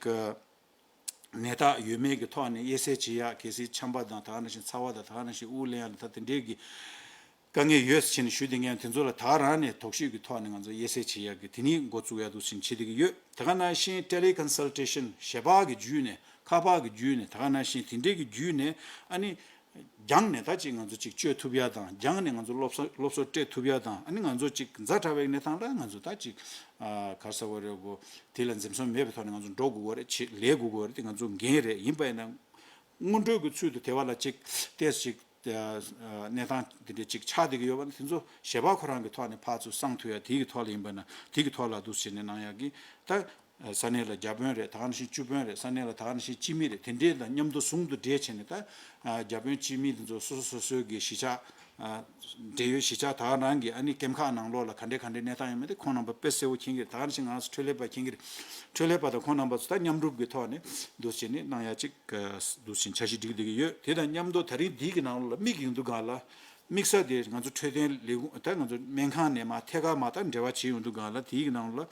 ནད་རྟགས་ཡོད་མེད་ཀྱི་ཐོག་ནས་དབྱེ་གསལ་བྱེད་ཡག་གལ་སྲིད་ཆམ་པ་དང་ད་ག་ནང་བཞིན་ཚ་བ་དང་ད་ག་ནང་བཞིན་དབུགས་ལེན་ཡག་ལ་ད་དེ་འདྲའི་གི་དཀའ་ངལ་ཡོད་ཟེར་ནས་ཞུ་བསྡད་མཁན་དེ་ཚོ་ལ་ད་ག་རང་ནས་དོགས་གཅོད་ཀྱི་ཐོག་ནས་ང་ཚོ་དབྱེ་གསལ་བྱེད་ཡག་གི་དེ་ནི་འགོ་བཙུགས་ཡག་འདུག་ཟེར་བྱེད་བསྡད་ཀྱི་ཡོད། ད་ག་ནང་བཞིན་tele consultation ཞལ་པར་གྱི་བརྒྱུད་ནས་ཁ་པར་གྱི་བརྒྱུད་ནས་ད་ག་ནང་བཞིན་དེ་འདྲའི་གི་བརྒྱུད་ནས་ཨ་ནི་རྒྱང་ནས་ད་ཅིག་ང་ཚོ་ཅིག་བཅོས་ཐུབ་ཡ་དང་། རྒྱང་ནས་ང་ཚོ་སློབ་གསོ་སློབ་གསོ་སྤྲད་ཐུབ་ཡ་དང་། ཨ་ནི་ང་ཚོ་ཅིག་ཛ་དྲག་པའི་གནས་སྟངས་ལ་ང་ཚོ་ད་ཅིག་ཨ་ག་རེ་ཟེར་དགོས་རེད་གོ། དེ་ལ་འཛེམ་ཟོན་མེད་པའི་ཐོག་ནས་ང་ཚོ་འགྲོ་དགོས་ཀྱི་རེད། ཆེད་ལས་དགོས་ཀྱི་རེད། དེ་ང་ཚོ་འགན་རེད། ཡིན་པ་ཡིན་ན་སྔོན་འགྲོའི་གི་ཚུལ་དུ་དེ་བ་ལ་ཅིག་ཏོག་ཙམ་ཅིག་ཨ་གནས་སྟངས་དེ་འདྲ་ཅིག་ཆགས་བསྡད་ཀྱི་ཡོད་པ་ན་དེ་ཚོ་ཞལ་པར་ཁོ་རང་གི་ཐོག་ནས་ཕར་ཚུར་གསང་ཐུབ་ཡ། དེ་གི་ཐོག་ལ་ཡིན་པ་ན་དེ་གི་ཐོག་ལ་འདུག་སེ་བྱས་ནས་གནང་ཡ་གི་ད། ས་གནས་ལ་བརྒྱ་དཔོན་རེད། ད་ག་ནང་བཞིན་བཅུ་དཔོན་རེད། ས་གནས་ལ་ད་ག་ནང་བཞིན་སྤྱི་མི་རེད། དེ་འདྲས་དང་མཉམ་དུ་ཟུང་དུ་འབྲེལ་བྱས་ནས་ད་བརྒྱ་དཔོན་སྤྱི་མི་དེ་ཚོ་སོ་སོ་སོ་སོའི་གི་གཞིས་ཆགས་འབྲེལ་ཡོད་གཞིས་ཆགས་ད་ག་རང་གི་ཨ་ནི་ཀེམ་ཁག་ནང་ལོགས་ལ་ག་འདྲས་ག་འདྲས་གནས་སྟངས་ཡོད་མེད་དེ་ཁོང་རྣམ་པ་དཔེ་གསལ་བོ་མཁྱེན་གྱི་རེད། ད་ག་ནང་བཞིན་ང་རང་ཚོ་འཕྲོད་ལས་པ་མཁྱེན་གྱི་རེད། འཕྲོད་ལས་པ་དང་ཁོང་རྣམ་པ་ཚོ་ད་མཉམ་རུབ་ཀྱི་ཐོག་ནས་འདུག་སེ་བྱས་ནས་གནང་ཡ་ཅིག་འདུག་སེ་བྱས་འཆར་གཞི་སྒྲིག་བསྡད་ཀྱི་ཡོད། དེ་དང་མཉམ་དུ་ད་རིང་འདི་གི་ནང་ལོགས་ལ་དམིགས་ཡོང་དུས་སྒང་ལ། དམིགས་བསལ་དེ་ང་ཚོ་འཕྲོད་བསྟེན་ལས་ཁུངས་ད་ང་ཚོ་སྨན་ཁང་ནས་མར་ཐད་ཀར་མར་ད་འབྲེལ་བ་བྱེད་ཡོང་དུས་སྒང་ལ་དེའི་ནང་ལ་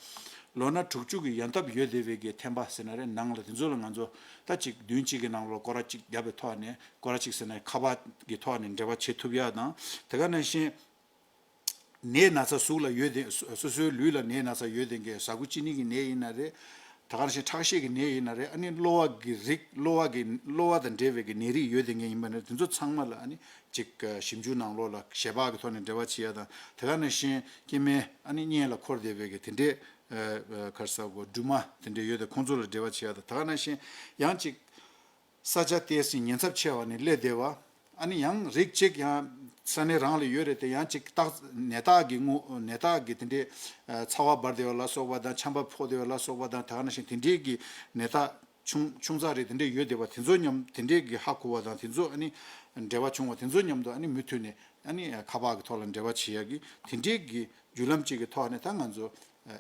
ལོ་ན་དྲུག་ཅུ་གི་ཡན་འདབ་ཡོད་བསྡད་པའི་གི་ཐེམ་པ་ཟེར་ན་རེད། ནང་ལ་དེ་ཚོ་ལ་ང་ཚོ་ད་ཅིག་བདུན་གཅིག་གི་ནང་ལ་སྐོར་ར་གཅིག་བརྒྱབ་པའི་ཐོག་ནས་སྐོར་ར་གཅིག་ཟེར་ན་ཁ་པར་གི་ཐོག་ནས་འབྲེལ་བ་བྱེད་ཐུབ་ཡ་དང་། དེ་ག་ནང་བཞིན་ནད་ན་ཚ་གཟུགས་ལ་ཡོད་དེ་སོ་སོའི་ལུས་ལ་ནད་ན་ཚ་ཡོད་དེ་གི་ཟ་ཁུ་གཅིན་སྙི་གི་ནད་ཡིན་ན་རེད། ད་ག་ནང་བཞིན་ཁྲག་ཤེད་ཀྱི་ནད་ཡིན་ན་རེད། ཨ་ནི་གློ་བ་གི་རིགས་གློ་བ་གི་གློ་བ་དང་འབྲེལ་བའི་གི་ནད་རིགས་ཡོད་དེ་ངེས་ཡིན་པ་ནི་དེ་ཚོ་ཚང་མ་ལ་ཨ་ནི་ཅིག་ཞིབ་འཇུག་ནང་ལོགས་ལ་ཞལ་པར་གྱི་ཐོག་ནས་འབྲེལ་བ་བྱེད་ཡ་དང་། དེ་ག་ནང་བཞིན་སྐྱེ་དམན་ཨ་ནི་གཉེན་ལ་འཁོར་བསྡད་པའི་གི་དེ་འདྲས་ག་རེ་ཟེར་དགོས་སྦྲུམ་མ་དེ་འདྲས་ཡོད་དེ་ཁོང་ཚོ་ལ་འབྲེལ་བ་བྱེད་ཡ་དང་། དེ་ག་ནང་བཞིན་ཡང་ཅིག་ས་ཆ་ཏོག་ཙམ་ཉེན་ཚབས་ཆེ་བ་ནས་སླེབས་བསྡད་པ། ཨ་ནི་ཡང་རིགས་གཅིག་ཡང་ས་གནས་རང་ལ་ཡོད་རེད་དེ་ཡང་ཅིག་རྟགས་ནད་རྟགས་ཀྱི་ངོ་ནད་རྟགས་ཀྱི་དེ་འདྲས་ཚ་བ་འབར་བསྡད་པ་ལ་སོགས་པ་དང་། ཆམ་པ་ཕོག་བསྡད་པ་ལ་སོགས་པ་དང་། དེ་ག་ནང་བཞིན་དེ་འདྲས་ཀྱི་ནད་རྟགས་ཆུང་ཆུང་ཙག་རེད་དེ་འདྲས་ཡོད་བསྡད་པ་དེ་ཚོ་མཉམ་དེ་འདྲས་ཀྱི་ཧ་གོ་བ་དང་དེ་ཚོ་ཨ་ནི་འབྲེལ་བ་བྱུང་བ་དེ་ཚོ་མཉམ་དུ་ཨ་ནི་མུ་མཐུད་ནས་ཨ་ནི་ཁ་པར་གྱི་ཐོག་ལ་འབྲེལ་བ་བྱེད་ཡ་གི་དེ་འདྲས་ཀྱི་བརྒྱུད་ལམ་གཅིག་གི་ཐོག་ནས་ད་ང་ཚོ་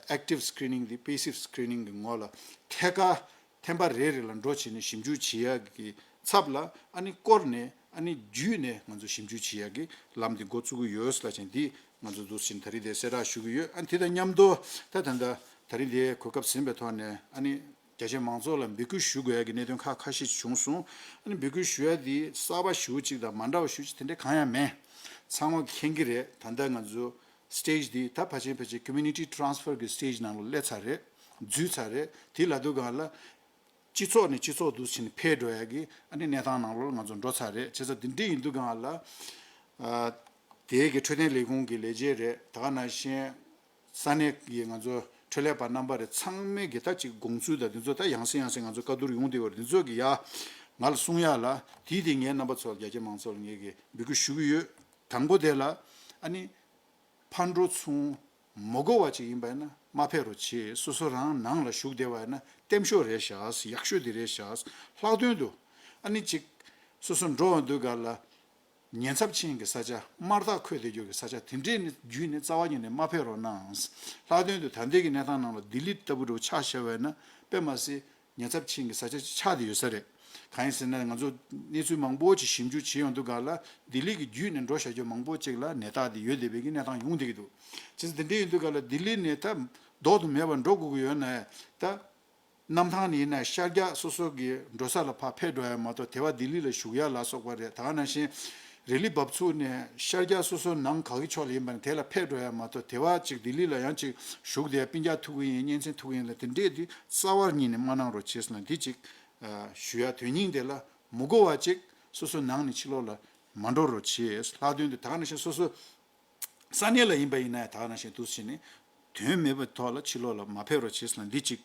active screening དེ་passive screening གི་ངོ་ལ་ཐད་ཀར་ཐེམ་པ་རེ་རེ་ལ་འགྲོ་བྱས་ནས་ཞིབ་འཇུག་བྱེད་ཡག་གི་ཚབ་ལ་ཨ་ནི་བསྐོར་ནས་ཨ་ནི་བརྒྱུད་ནས་ང་ཚོ་ཞིབ་འཇུག་བྱེད་ཡག་གི་ལམ་དེ་འགོ་བཙུགས་ཀྱི་ཡོད་ལབ་ཅིང་འདི་ང་ཚོ་འདུག་ཕྱིན་ད་རིང་དེ་གསལ་བསྒྲགས་ཞུ་གི་ཡོད། ཨ་ནི་དེ་དང་མཉམ་དུ་ད་ད་ལྟ་ད་རིང་དེ་གོ་སྐབས་ཟིན་པའི་ཐོག་ནས་ཨ་ནི་རྒྱ་ཆེ་མང་ཚོགས་ལ་འབོད་སྐུལ་ཞུ་དགོས་ཡག་གི་གནད་དོན་ཁག་ཁ་ཤས་ཤིག་བྱུང་སོང་། ཨ་ནི་འབོད་སྐུལ་ཞུ་ཡག་དེ་གསར་པ་ཞུ་གཅིག་དང་མ་འདྲ་བ་ཞུ་གཅིག་དེ་འདྲ་གང་ཡང་མེད། ཚང་མ་མཁྱེན་གྱི་རེད། ད་ལྟ་ང་ཚོ་stage འདི་ད་ཕལ་ཆེར་ཕལ་ཆེར་community transfer གི་stage ནང་ལ་སླེབས་ཚར་རེད། འཛུལ་ཚར་རེད། དེ་ལབ་དུས་སྒང་ལ་སྤྱི་ཚོགས་ནས་སྤྱི་ཚོགས་འདུག་ཕྱིན་འཕེལ་འགྲོ་ཡག་གི་ཨ་ནི་གནས་སྟངས་ནང་ལོགས་ལ་ང་ཚོ་འགྲོ་ཚར་རེད། བྱས་ཙང་འདི་འདྲ་ཡིན་དུས་སྒང་ལ་ཨ་དེ་གི་འཕྲོད་བསྟེན་ལས་ཁུངས་ཀྱི་ལས་བྱེད་རེད། ད་ག་ནང་བཞིན་ས་གནས་ཀྱི་ང་ཚོ་འཕྲོད་ལས་པ་རྣམ་པ་རེད། ཚང་མས་གི་ད་ཅིག་དགོངས་ཚུལ་དང་འདི་ཚོ་ད་ཡང་སེ་ཡང་སེ་ང་ཚོ་བཀའ་བསྡུར་ཡོང་བསྡད་ཡོད་རེད། འདི་ཚོ་གི་ཡ་ང་ལ་གསུང་ཡག་ལ་དེའི་དེ་ངས་རྣམ་པ་ཚོ་ལ་རྒྱ་ཆེ་མང་ཚོགས་ལ་ངས་གི་འབོད་སྐུལ་ཞུ་གི་ཡོད། དང་པོ་དེ་ལ་ཨ་ནི་ཕར་འགྲོ་ཚུར་མ་དགོས་པ་ཅིག་ཡིན་པ་ཡིན་ན་མ་ཕེབས་རོགས་བྱེད། སོ་སོ་རང་ནང་ལ་བཞུགས་བསྡད་པ་ཡིན་ན་བརྟན་ཤོས་རེད་ཤག་ཡག་ཤོས་དེ་རེད་ཤག་ལྷག་དོན་དུ་ཨ་ནི་ཅིག་སོ་སོ་འགྲོ་འོང་དུས་སྒང་ལ་ཉེན་ཚབས་ཆེན་གྱི་ས་ཆ་དམར་རྟགས་འཁོད་བསྡད་རྒྱུ་གི་ས་ཆ་དེ་འདྲའི་ནི་བརྒྱུད་ནས་རྩ་བ་ཉིད་ནས་མ་ཕེབས་རོགས་གནང་། ལྷག་དོན་དུ་ད་ལྟའི་གི་གནས་སྟངས་ནང་ལ་ལྡི་ལི་ལྟ་བུ་འདྲ་བོ་ཆ་བཞག་པ་ཡིན་ན་དཔེ་མ་སྲིད་ཉེན་ཚབས་ཆེན་གྱི་ས་ཆ་ཅིག་ཆགས་བསྡད་ཡོད་ས་རེད། གང་ཡིན་ཟེར་ན་ང་ཚོ་གནས་ཚུལ་མང་པོ་ཅིག་ཞིབ་འཇུག་བྱེད་ཡོང་དུས་སྒང་ལ་ལྡི་ལི་གི་བརྒྱུད་ནས་འགྲོ་བཞག་རྒྱུ་མང་པོ་ཅིག་ལ་ནད་རྟགས་དེ་ཡོད་བསྡད་པའི་གི་གནས་སྟངས་ཡོང་བསྡད་ཀྱི་འདུག་བྱས་ཙང་དེ་འདྲ་ཡིན་དུས་སྒང་ལ་ལྡི་ལི་ནས་ད་ལྡོག་ཏུ་མེད་པར་འགྲོ་དགོས་ཀྱི་ཡོད་ན་ད། གནམ་ཐང་ནས་ཡིན་ན་ཤར་རྒྱག་སོ་སོ་གི་འགྲོ་ས་ལ་ཕར་ཕེབས་འགྲོ་ཡ་མ་གཏོགས་དེ་བ་ལྡི་ལི་ལ་བཞུགས་ཡ་ལ་སོགས་པ་རེད། ད་ག་ནང་བཞིན་རི་ལི་འབབ་ཚུགས་ནས་ཤར་རྒྱག་སོ་སོ་ནང་ག་གི་ཕྱོགས་ལ་ཡིན་པ་ན་དེ་ལ་ཕེབས་འགྲོ་ཡ་མ་གཏོགས་དེ་བ་ཅིག་ལྡི་ལི་ལ་ཡང་ཅིག་བཞུགས་དེ་སྤུན་ཀྱག་ཐུག་གི་ཡིན་གཉེན་ཚན་ཐུག་གི་ཡིན་ལ་དེ་འདྲས་དེ་རྩ་བ་ཉིད་ནས་མ་གནང་རོགས་བྱེད་ཟེར་ན་འདི་ཅིག་ཞུ་ཡ། དོན་སྙིང་དེ་ལ་མི་དགོས་པ་ཅིག་སོ་སོ་ནང་ནས་ཕྱི་ལོགས་ལ་མ་འགྲོ་རོགས་བྱེད། ལྷག་དོན་དུ་ད་ག་ནང་བཞིན་སོ་སོ་ས་གནས་ལ་ཡིན་པ་ཡིན་ན་ད་ག་ནང་བཞིན་འདུག་ཟེར་ནས་དོན་མེད་པའི་ཐོག་ལ་ཕྱི་ལོགས་ལ་མ་ཕེབས་རོགས་བྱེད་ཟེར་ན་འདི་གཅིག་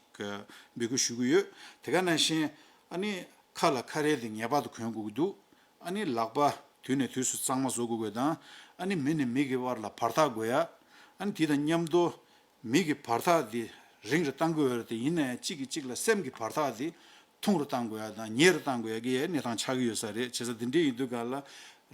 འབོད་སྐུལ་ཞུ་གི་ཡོད། དེ་ག་ནང་བཞིན་ཨ་ནི་ཁ་ལ་ཁ་རས་དེ་ངེས་པར་དུ་གོན་དགོས་ཀྱི་འདུག་ཨ་ནི་ལག་པ་དུས་ནས་དུས་སུ་གཙང་མ་བཟོ་དགོས་དགོས་དང་ཨ་ནི་མི་ནས་མི་གི་བར་ལ་བར་ཐག་དགོས་ཡ། ཨ་ནི་དེ་དང་མཉམ་དུ། མི་གི་བར་ཐག་དེ་རིང་རུ་གཏང་དགོས་ཡོད་རེད་དེ་ཡིན་ན་ཡང་གཅིག་གིས་གཅིག་ལ་སེམས་ཀྱི་བར་ཐག་དེ་ཐུང་རུ་གཏང་དགོས་ཡ་དང་ཉེ་རུ་གཏང་དགོས་ཡ་གི་གནས་སྟངས་ཆགས་ཀྱི་ཡོད་ས་རེད། བྱས་ཙང་དེ་འདྲའི་ཡིན་དུས་ག་ལ་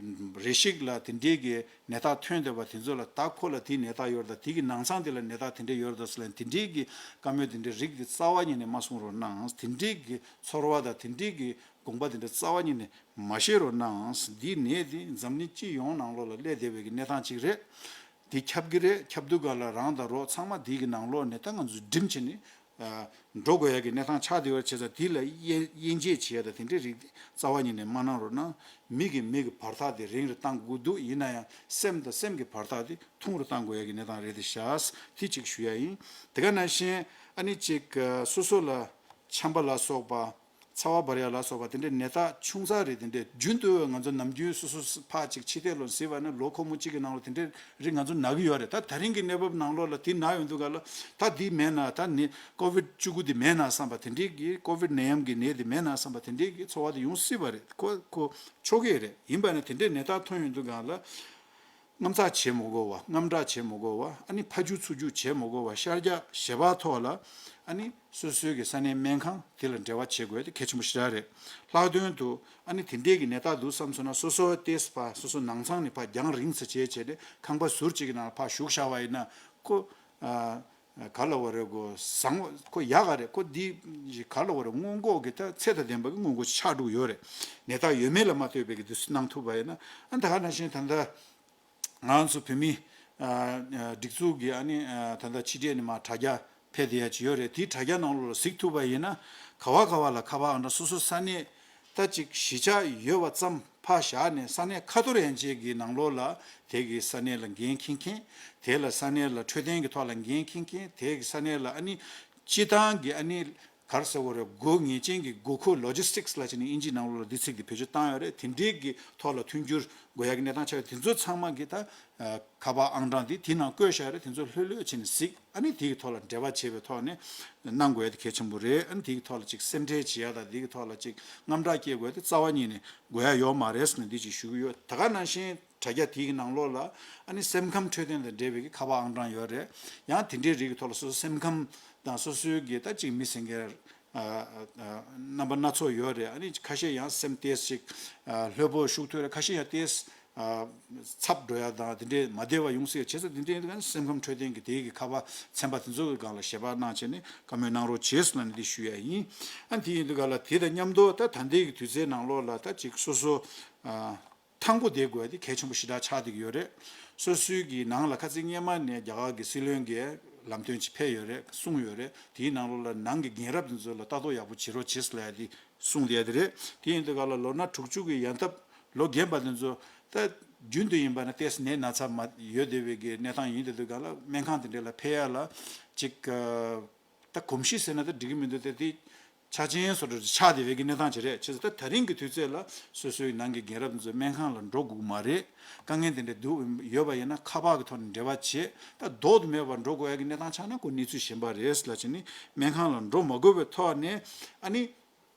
རེ་ཞིག་ལ་དེ་འདྲའི་གི་ནད་རྟགས་ཐོན་བསྡད་པ་དེ་ཚོ་ལ་ད་ཁོ་ལ་དེའི་ནད་རྟགས་ཡོད་རེད་ད་དེ་གི་ནང་ཚང་དེ་ལ་ནད་རྟགས་དེ་འདྲའི་ཡོད་རེད་ད་ཟེར་ལ་དེ་འདྲའི་གི་བཀའ་མོལ་དེ་འདྲའི་རིགས་དེ་རྩ་བ་ཉིད་ནས་མ་གསུང་རོགས་གནང་། དེ་འདྲའི་གི་ཚོར་བ་དང་དེ་འདྲའི་གི་དགོངས་པ་དེ་འདྲ་རྩ་བ་ཉིད་ནས་མ་བཞེས་རོགས་གནང་། འདིའི་ནད་དེ་འཛམ་གླིང་སྤྱི་ཡོངས་ནང་ལོགས་ལ་སླེབས་བསྡད་པའི་གི་གནས་སྟངས་གཅིག་རེད། དེ་ཁྱབ་ཀྱི་རེད། ཁྱབ་དུས་ག་ལ་རང་དང་རོགས་ཚང་མ་དེའི་གི་ནང་ལོགས་ནས་ད་ང་ཚོ་སྒྲིམ་བྱས་ནས་ཨ་འགྲོ་དགོས་ཡ་གི་གནས་སྟངས་ཆགས་བསྡད་ཡོད་བྱས་ཙང་དེ་ལ་དབྱེ་དབྱེ་འབྱེད་བྱེད་ཡ་ད་དེ་འདྲའི་རིགས་དེ་རྩ་བ་ཉིད་ནས་མ་གནང་རོགས་གནང་། མི་གི་མི་གི་བར་ཐག་དེ་རིང་རུ་གཏང་དགོས་འདུག་ཡིན་ན་ཡང་སེམས་དང་སེམས་ཀྱི་བར་ཐག་དེ་ཐུང་རུ་གཏང་དགོས་ཡ་གི་གནས་སྟངས་རེད་དེ་ཤག་དེ་གཅིག་ཞུ་ཡ་ཡིན། དེ་ག་ནང་བཞིན་ཨ་ནི་གཅིག་སོ་སོ་ལ་ཆམ་པ་ལ་སོགས་པ། ཚ་བ་འབར་ཡ་ལ་སོགས་པ་དེ་འདྲའི་ནད་རྟགས་ཆུང་ཙག་རེད། དེ་འདྲའི་རྒྱུན་དུ་ང་ཚོ་ནམ་རྒྱུན་སོ་སོ་ཕར་ཅིག་ཕྱི་བལྟས་ལོག་གཟིགས་པ་ན་ལོ་འཁོར་མོ་གཅིག་གི་ནང་ལ་དེ་འདྲའི་རིགས་ང་ཚོ་ན་གི་ཡོད་རེད། ད་ད་རིང་གི་གནས་བབ་ནང་ལོགས་ལ་དེ་ན་ཡོང་དུས་ག་ལ་ད་འདི་མེད་ན་ད་ནི་ཀོ་བིད་བཅུ་དགུ་འདི་མེད་ན་བསམ་པ་དེ་འདྲའི་གི་ཀོ་བིད་ནད་ཡམས་ཀྱི་ནད་འདི་མེད་ན་བསམ་པ་དེ་འདྲའི་གི་ཚོར་བ་དེ་ཡོང་སྲིད་པ་རེད། ཁོ་ཁོ་ཆོག་གི་རེད། ཡིན་པ་ནི་དེ་འདྲའི་ནད་རྟགས་ཐོན་ཡོང་དུས་ག་ལ། རྔམ་ཚགས་བྱེད་མ་དགོས་པ། རྔམ་སྐྲག་བྱེད་མ་དགོས་པ། ཨ་ནི་ཕར་རྒྱུག་ཚུར་རྒྱུག་བྱེད་མ་དགོས་པ། ཤར་རྒྱག་ཞལ་པར་ཐོག་ལ་ཨ་ནི་སོ་སོའི་གི་ས་གནས་སྨན་ཁང་དེ་ལ་འབྲེལ་བ་བྱེད་དགོས་དེ་གལ་ཆེན་པོ་ཞེ་དྲག་རེད། ལྷག་དོན་དུ་ཨ་ནི་དེ་འདྲའི་གི་ནད་རྟགས་འདུག་བསམ་སོང་ན་སོ་སོ་ཏེས་ཕར་སོ་སོ་ནང་ཚང་ནས་ཕར་རྒྱང་རིང་ཙམ་བྱས་བྱས་ཏེ་ཁང་པ་ཟུར་གཅིག་གི་ནང་ལ་ཕར་བཞུགས་བཞག་པ་ཡིན་ན་ཁོ་ཨ་ག་ལ་བ་རེད། ཁོ་བཟང་བ་ཁོ་ཡག་ག་རེད། ཁོ་འདི་ག་ལ་བ་རེད། སྔོན་འགོག་གི་ད་ཚད་དང་ལྡན་པ་གི་སྔོན་འགོག་ཆགས་འགྲོ་གི་ཡོད་རེད། ནད་རྟགས་ཡོད་མེད་ལ་མ་ལྟོས་པའི་གི་དུས་ཚོད་གནང་ཐུབ་པ་ཡིན་ན་ཨ་ད་ག་ནང་བཞིན་ད་ལྟ། ང་ཚོ་བོད་མི་ཨ་ཨ་སྒྲིག་འཛུགས་ཀྱི་ཨ་ནི་ཨ་ད་ལྟ་ཕྱི་འབྲེལ་ནས་མར་དྲ་རྒྱ་ཕེབས་བསྡད་ཡ་ཅིག་ཡོད་རེད། དེའི་དྲ་རྒྱ་ནང་ལོགས་ལ་གཟིགས་ཐུབ་པ་ཡིན་ན་ག་བ་ག་བ་ལ་ཁ་པར་ཨང་གྲངས་སོ་སོ་ས་གནས་ད་ཅིག་གཞིས་ཆགས་ཡོད་པ་ཙམ་ཕར་བཞག་ནས་ས་གནས་ཁ་ཐོར་ཡན་ཆད་ཀྱི་ནང་ལོགས་ལ་དེ་གི་ས་གནས་ལ་འགན་འཁྱེར་མཁན། དེ་ལ་ས་གནས་ལ་འཕྲོད་བསྟེན་གྱི་ཐོག་ལ་འགན་འཁྱེར་མཁན། དེ་གི་ས་གནས་ལ་ཨ་ནི་སྤྱི་བཏང་གི་ཨ་ནི། ག་རེ་ཟེར་དགོས་རེད། སྒོ་ངེས་ཅན་གྱི་དགོས་མཁོ་ལོ་ཇི་སི་ཊིག་སི་ལབ་བྱས་ནས་དབྱིན་ཇིའི་ནང་ལོགས་ལ་འདི་ཚིག་འདི་བེད་སྤྱོད་བཏང་ཡོད་རེད། དེ་འདྲའི་གི་ཐོག་ལ་མཐུན་འགྱུར་དགོས་ཡ་གི་གནས་སྟངས་ཆགས་ཡོད། དེ་ཚོ་ཚང་མ་གི་ད་ཁ་པར་ཨང་གྲངས་འདི་དེ་ནང་བཀོད་བཞག་ཡོད་རེད། དེ་ཚོ་ལྷོད་ལྷོད་བྱས་ནས་གཟིགས། ཨ་ནི་དེ་གི་ཐོག་ལ་འབྲེལ་བ་བྱེད་པའི་ཐོག་ནས་གནང་དགོས་ཡ་དེ་གལ་ཆེན་པོ་རེད། ཨ་ནི་དེ་གི་ཐོག་ལ་ཅིག་སེམས་ཁྲལ་བྱེད་ཡ་དང་དེ་གི་ཐོག་ལ་ཅིག་དངངས་སྐྲག་སྐྱེ་དགོས་ཡ་དེ་རྩ་བ་ཉིད་ནས་དགོས་ཡ་ཡོད་མ་རེད་ཟེར་ནས་འདི་ཅིག་ཞུ་གི་ཡོད། ད་ག་ནང་བཞིན་དྲ་རྒྱ་དེ་གི་ནང་ལོགས་ལ་ཨ་ནི་སེམས་ཁམས་འཕྲོད་བསྟེན་དང་འབྲེལ་བའི་གི་ཁ་པར་ཨང་གྲངས་ཡོད་རེད། ཡང་དེ་འདྲའི་རིགས་ཀྱི་ཐོག་ལ་སོ་སོ་སེམས་ཁམས་དང་སོ་སོའི་གི་ད་ཅིག་མི་ཟེར་མཁན་ཨ་ཨ་རྣམ་པ་སྣ་ཚོགས་ཡོད་རེད། ཨ་ནི་ཁ་ཤས་ཡང་སེམས་ཏོག་ཙམ་ཅིག་ཨ་ལྷོད་པོ་ཞུགས་ཐུབ་རེད། ཁ་ཤས་ཡང་ཏོག་ཙམ་ ཚབ་འགྲོ་ཡ་དང་དེ་འདྲའི་མ་བདེ་བ་ཡོང་སྲིད་ཡ། བྱས་ཙང་དེ་འདྲའི་ཡིན་དུས་སེམས་ཁམས་འཕྲོད་བསྟེན་གྱི་དེའི་གི་ཁ་པར་ཚན་པ་དེ་ཚོ་གི་སྒང་ལ་ཞལ་པར་གནང་བྱས་ནས་བཀའ་མོལ་གནང་རོགས་བྱེད་ཟེར་ལབ་ནས་འདི་ཞུ་ཡ་ཡིན། ཨ་དེ་ཡིན་དུས་ག་ལ་དེ་དང་མཉམ་དུ་ད་ད་ལྟའི་གི་དུས་ཚོད་ནང་ལོགས་ལ་ད་ཅིག་སོ་སོ་ཐང་པོ་བསྡད་དགོས་ཡ་དེ་གལ་ཆེན་པོ་ཞེ་དྲག་ཆགས་བསྡད་ཀྱི་ཡོད་རེད། སོ་སོའི་གི་ནང་ལ་ཁ་སང་སྔོན་མ་ནས་རྒྱ་གར་གི་སྲིད་བློན་གྱིས་ལམ་སྟོན་ཅིག་ཕེབས་ཡོད་རེད། གསུངས་ཡོད་རེད། དེའི་ནང་ལོགས་ལ་ནང་གི་རྒན་རབས་དེ་ཚོ་ལ་ལྟ་རྟོག་ཡག་པོ་བྱེད་རོགས་བྱེད་ཟེར་ལབ་ཡ་དེ་གསུངས་བསྡད་ཡ་དེ་རེད། དེ་ཡིན་དུས་ག་ལ་ལོ་ན་དྲུག་ཅུ་གི་ཡན་འདབ་ལོ་རྒན་པ་དེ་ཚོ་ད་རྒྱུན་དུ་ཡིན་པ་ན་ཏོག་ཙམ་ནད་ན་ཚ་མ་ཡོད་བསྡད་པའི་གི་གནས་སྟངས་ཡིན་བསྡད་དུས་ག་ལ་སྨན་ཁང་དེ་འདྲ་ལ་ཕེབས་ཡ་ལ་ཅིག་ད་གོམས་གཤིས་ཟེར་ན་ད་འགྲིག་གི་མི་འདུག་སྟེ། དེ་ཆ་རྐྱེན་སོ་སོར་ཆགས་བསྡད་པའི་གི་གནས་སྟངས་ཅིག་རེད། བྱས་ཙང་ད་ད་རིང་གི་དུས་ཚོད་ལ་སོ་སོའི་ནང་གི་རྒན་རབས་ཚོ་སྨན་ཁང་ལ་འགྲོ་དགོས་ཀྱི་མ་རེད། དཀའ་ངལ་དེ་འདྲ་འདུག་ཡོད་པ་ཡིན་ན་ཁ་པར་གི་ཐོག་ནས་འབྲེལ་བ་བྱེད། ད་ལྡོག་ཏུ་མེད་པར་འགྲོ་དགོས་ཡ་གི་གནས་སྟངས་ཆགས་ན་ཁོ་གནས་ཚུལ་གཞན་པ་རེད་ལབ་བྱས་ནས་སྨན་ཁང་ལ་འགྲོ་མ་དགོས་པའི་ཐོག་ནས་ཨ་ནི།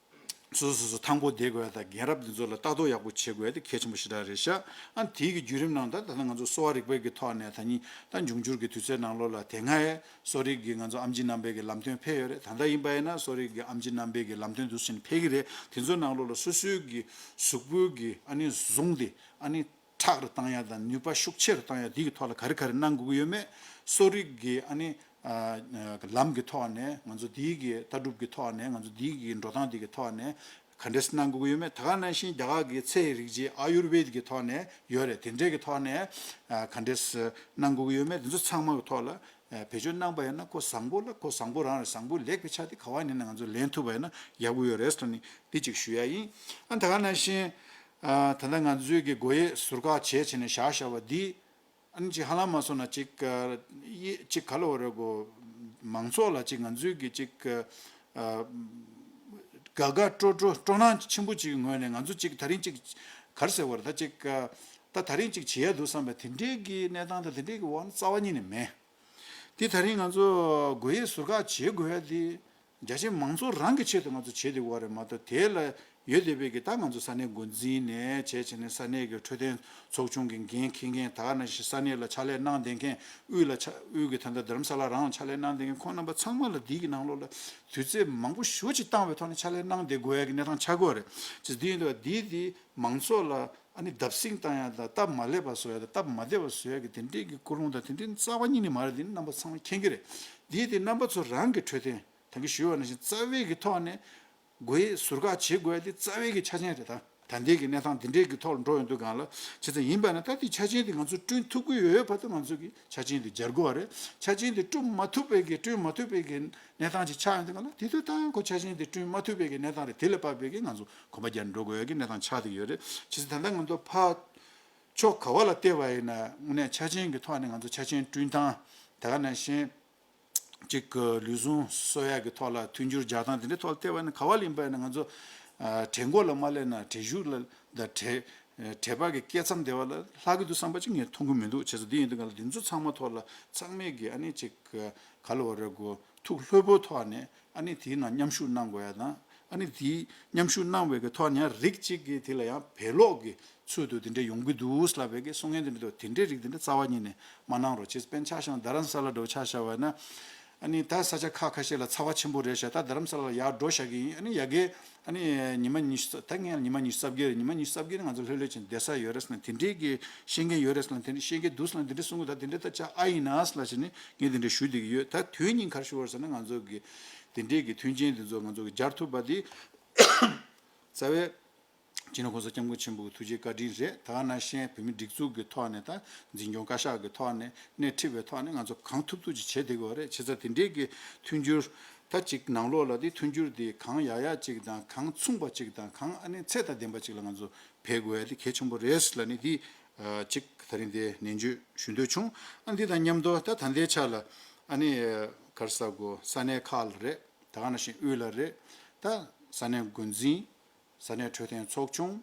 སོ་སོ་སོ་སོ་ཐང་པོ་བསྡད་དགོས་ཡ་དང་རྒན་རབས་འདི་ཚོ་ལ་ལྟ་རྟོག་ཡག་པོ་བྱེད་དགོས་ཡ་དེ་གལ་ཆེན་པོ་ཞེ་དྲག་རེད་ཤག་ཨ་དེའི་གི་བརྒྱུད་རིམ་ནང་ད་ད་ལྟ་ང་ཚོ་གསོ་བ་རིག་པའི་གི་ཐོག་ནས་ད་ནི་ད་འབྱུང་འགྱུར་གྱི་དུས་ཚོད་ནང་ལོགས་ལ་དེ་སྔ་ཡ་གསོ་རིག་གི་ང་ཚོ་ཨེམ་ཆི་རྣམ་པའི་གི་ལམ་སྟོན་ཕེབས་ཡོད་རེད། ད་ལྟ་ཡིན་པ་ཡིན་ན་གསོ་རིག་གི་ཨེམ་ཆི་རྣམ་པའི་གི་ལམ་སྟོན་འདུག་ཟིན་ཕེབས་ཀྱི་རེད། དེ་ཚོ་ནང་ལོགས་ལ་སོ་སོའི་གི་གཟུགས་པོའི་གི་ཨ་ནི་ཟུངས་དེ་ཨ་ནི་མཁྲེགས་རུ་བཏང་ཡ་དང་ནུས་པ་ཤུགས་ཆེ་རུ་བཏང་ཡ་དེ་གི་ཐོག་ལ་ག་རེ་ག་རེ་གནང་དགོས་ཀྱི་ཡོད་མེད། གསོ་རིག་གི་ཨ་ནི་ལམ་གྱི་ཐོག་ནས་ང་ཚོ་དེའི་གི་ལྟ་གྲུབ་ཀྱི་ཐོག་ནས་ང་ཚོ་དེའི་གི་འགྲོ་སྟངས་དེ་གི་ཐོག་ནས་ག་འདྲས་གནང་དགོས་ཀྱི་ཡོད་མེད། ད་ག་ནང་བཞིན་རྒྱ་གར་གི་ཚེ་ཡི་རིག་བྱེད་ཨ་ཡུར་ཝེད་ཀྱི་ཐོག་ནས་ཡོད་རེད། དེ་འདྲས་ཀྱི་ཐོག་ནས་ག་འདྲས་གནང་དགོས་ཀྱི་ཡོད་མེད། དེ་ཚོ་ཚང་མ་གི་ཐོག་ལ་བེད་སྤྱོད་གནང་པ་ཡིན་ན་ཁོ་བཟང་པོ་ལ་ཁོ་བཟང་པོ་རང་རེད། བཟང་པོ་ལེགས་པའི་ཆ་དེ་ག་བ་ནས་ན་ང་ཚོ་ལེན་ཐུབ་པ་ཡིན་ན་ཡག་པོ་ཡོད་རེད་ཟེར་ནས་འདི་གཅིག་ཞུ་ཡ་ཡིན། ཨ་ད་ག་ནང་བཞིན་ད་ལྟ་ང་ཚོའི་གི་སྒོ་དབྱེ་ཟུར་བཀག་བྱས་བྱས་ནས་བཞག་བཞག་པ་འདི། ཨ་ནི་ཅིག་ཧ་ལམ་མ་སོང་ན་ཅིག་ཨ་ཡེ་ཅིག་ག་ལ་བ་རེད་གོ། མང་ཚོགས་ལ་ཅིག་ང་ཚོའི་གི་ཅིག་ཨ་དགའ་དགའ་སྤྲོ་སྤྲོ་སྤྲོ་སྣང་ཆེན་པོ་ཅིག་གི་ངོས་ནས་ང་ཚོ་ཅིག་ད་རིང་ཅིག་ག་རེ་ཟེར་བ་རེད། ད་ཅིག་ཨ་ད་ད་རིང་ཅིག་བྱེད་ཡ་འདུག་བསམ་པའི་དེ་འདྲའི་གི་གནས་སྟངས་དང་དེ་འདྲའི་གི་འོག་ནས་རྩ་བ་ཉིད་ནས་མེད། དེ་ད་རིང་ང་ཚོ་སྒོ་དབྱེ་ཟུར་བཀག་བྱེད་དགོས་ཡ་དེ། རྒྱ་ཆེ་མང་ཚོགས་རང་གི་ཆེད་དུ་ང་ཚོ་བྱེད་བསྡད་ཡོད་རེད་མ་གཏོགས་དེ་ལ་ཡོད་བསྡད་པའི་གི་ད་ང་ཚོ་ས་གནས་འགོ་འཛིན་ནས་བྱས་བྱས་ནས་ས་གནས་ཀྱི་འཕྲོད་བསྟེན་ཚོགས་ཆུང་གི་འགན་འཁྱེར་མཁན་ད་ག་ནང་བཞིན་ས་གནས་ལ་ཕྱག་ལས་གནང་བསྡད་མཁན་དབུས་ལ་ཕྱག་དབུས་ཀྱི་ད་ལྟ་རྡ་རམ་ས་ལ་རང་ལ་ཕྱག་ལས་གནང་བསྡད་མཁན་ཁོང་རྣམ་པ་ཚང་མ་ལ་འདི་གི་ནང་ལོགས་ལ་དུས་ཚོད་མང་པོ་ཞེ་པོ་ཅིག་བཏང་བའི་ཐོག་ནས་ཕྱག་ལས་གནང་བསྡད་དགོས་ཡ་གི་གནས་སྟངས་ཆགས་ཀྱི་ཡོད་རེད། ཅེས་འདི་ཡིན་དུས་འདི་འདི་མང་ཚོགས་ལ་ཨ་ནི་བརྡབ་གསིག་བཏང་ཡ་དང་སྟབས་མ་ལེགས་པ་བཟོ་ཡ་དང་སྟབས་མ་བདེ་བ་བཟོ་ཡ་གི་དེ་འདྲས་ཀྱི་ཀུན་སློང་དང་དེ་འདྲས་རྩ་བ་ཉིད་ནས་མ་རེད། འདི་ནི་རྣམ་པ་ཚང་མ་མཁྱེན་གྱི་རེད། འདི་དེ་རྣམ་པ་ཚོ་རང་གི་འཕྲོད་བསྟེན་ད་གིན་ཞུས་པ་ནང་བཞིན་རྩ་བའི་གི་ཐོག་ནས་སྒོ་དབྱེ་ཟུར་བཀག་བྱེད་དགོས་ཡ་དེ་རྩ་བའི་གི་ཆ་རྐྱེན་རེད། ད་ད་ལྟའི་གི་གནས་སྟངས་དེ་འདྲའི་གི་ཐོག་ལ་འགྲོ་ཡོང་དུས་སྒང་ལ་བྱས་ཙང་ཡིན་པ་ན་ད་དེ་ཆ་རྐྱེན་དེ་ང་ཚོས་བསྐྲུན་ཐུབ་ཀྱི་ཡོད་བར་དུ་ང་ཚོ་གི་ཆ་རྐྱེན་དེ་སྦྱར་དགོས་པ་རེད། ཆ་རྐྱེན་དེ་བསྐྲུན་མ་ཐུབ་པའི་གི་བསྐྲུན་མ་ཐུབ་པའི་གི་གནས་སྟངས་ཅིག་ཆགས་ཡོང་དུས་སྒང་ལ་དེ་དུས་ད་ཁོ་ཆ་རྐྱེན་དེ་བསྐྲུན་མ་ཐུབ་པའི་གི་གནས་སྟངས་རེད། དེ་ལ་དཔག་པའི་གི་ང་ཚོ་གོམ་པ་རྒྱག་འགྲོ་དགོས་ཡ་གི་གནས་སྟངས་ཆགས་བསྡད་ཡོད་རེད། བྱས་ཙང་ད་ལྟ་ང་ཚོ་ཕར་ཕྱོགས་ག་བ་ལ་བལྟས་པ་ཡིན་ན་དངོས་གནས་ཆ་རྐྱེན་གྱི་ཐོག་ནས་ང་ཚོ་ཆ་རྐྱེན་བསྐྲུན་སྟངས་ད་ག་ནང་བཞིན་གཅིག་གི་ལུས་ཟུངས་གསོ་ཡག་གི་ཐོག་ལ་མཐུན་འགྱུར་རྒྱག་སྟངས་དེ་འདྲའི་ཐོག་ལ་བལྟས་པ་ཡིན་ན་ག་བ་ལ་ཡིན་པ་ཡིན་ན་ང་ཚོ་ཨ་གྲལ་མགོ་ལ་མ་སླེབས་ན་གྲལ་གཞུག་ལ་དང་གྲལ་གྲལ་པ་གི་སྐས་མཚམས་དེ་བ་ལ་ལྷག་གི་འདུག་བསམ་པ་ཅིག་ངས་མཐོང་གི་མི་འདུག་བྱས་ཙང་འདི་ཡིན་དུས་སྒང་ལ་འདི་ཚོ་ཚང་མ་ཐོག་ལ་ཚང་མས་ཀྱི་ཨ་ནི་ཅིག་ག་ལ་བ་རེད་གོ། ཐུགས་ལྷོད་པོའི་ཐོག་ནས་ཨ་ནི་དེའི་ནང་མཉམ་ཞུགས་གནང་དགོས་ཡ་དང་ཨ་ནི་དེའི་མཉམ་ཞུགས་གནང་བའི་གི་ཐོག་ནས་ཡང་རིགས་གཅིག་གི་དེ་ལ་ཡང་བེད་ལོག་གི་ཚུལ་དུ་དེ་འདྲ་ཡོང་གི་འདུག་ལབ་པའི་གི་གསུང་མཁན་དེ་འདྲ་འདུག་དེ་འདྲའི་རིགས་དེ་འདྲ་རྩ་བ་ཉིད་ནས་མ་གནང་རོགས་བྱེད། དཔེར་ན་ཆ་བཞག་ན་རྡ་རམ་ས་ལ་འདྲ་བོ་ཆ་བཞག་པ་ན་ཨ་ནི་ད་ས་ཆ་ཁག་ཁ་ཤས་ལ་ཚ་བ་ཆེན་པོ་རེད་ཤག་ད་རྡ་རམ་ས་ལ་ཡར་འགྲོ་བཞག་གི་ཡིན། ཨ་ནི་ཡ་གི་ཨ་ནི་ཉི་མ་ཉི་ཤུ་རྩ་ད་ངས་ཉི་མ་ཉི་ཤུ་རྩ་བརྒྱད་རེད། ཉི་མ་ཉི་ཤུ་རྩ་བརྒྱད་ནི་ང་ཚོ་ལྷོད་ལྷོད་བྱས་ནས་བསྡད་ས་ཡོད་རེད་ཟེར་ན་དེ་འདྲའི་གི་ཤེས་མཁན་ཡོད་རེད་ཟེར་ན་དེ་འདྲ་ཤེས་མཁན་འདུག་ཟེར་ན་དེ་འདྲ་གསུང་གི་ད་དེ་འདྲ་ད་ཆ་ཨ་ཡིན་ན་ཟེར་ལབ་བྱས་ནས་ངས་དེ་འདྲ་ཞུ་བསྡད་ཀྱི་ཡོད། ད་དོན་སྙིང་ག་རེ་ཞུ་བ་རེད་ཟེར་ན་ང་ཚོ་གི་དེ་འདྲའི་གི་མཐུན་རྐྱེན་དེ་ཚོ་ང་ཚོ་གི་སྦྱར་ཐུབ་པ་དེ་རྩ་བའི་སྤྱི་ནོར་༸གོང་ས་༸སྐྱབས་མགོན་ཆེན་པོ་གི་ཐུགས་རྗེ་བཀའ་དྲིན་རེད། ད་ག་ནང་བཞིན་བོད་མིའི་སྒྲིག་འཛུགས་ཀྱི་ཐོག་ནས་ད་འཛིན་སྐྱོང་བཀའ་ཤག་གི་ཐོག་ནས་སྣེ་ཁྲིད་པའི་ཐོག་ནས་ང་ཚོ་གང་ཐུབ་ཐུབ་ཅིག་བྱེད་བསྡད་ཀྱི་ཡོད་རེད། བྱས་ཙང་དེ་འདྲའི་གི་མཐུན་འགྱུར་ད་ཅིག་ནང་ལོགས་ལ་དེ་མཐུན་འགྱུར་དེ་གང་ཡག་ཡག་ཅིག་དང་གང་མཚུངས་པ་ཅིག་དང་གང་ཨ་ནི་ཚད་དང་ལྡན་པ་ཅིག་ལ་ང་ཚོ་བེད་དགོས་ཡ་དེ་གལ་ཆེན་པོ་རེད་ལབ་ནས་དེ་ཅིག་ད་རིང་དེ་ནན་བརྗོད་ཞུ་འདོད་བྱུང་། ཨ་འདི་དང་མཉམ་དུ་ད་ད་ལྟའི་ཆ་ལ་ཨ་ནི་ག་རེ་ཟེར་དགོས། ས་གནས་ཁག་ལ་རེད། ད་ག་ནང་བཞིན་དབུས་ལ་རེད། ད་ས་གནས་འགོ་འཛིན། ས་གནས་འཕྲོད་བསྟེན་ཚོགས་ཆུང་།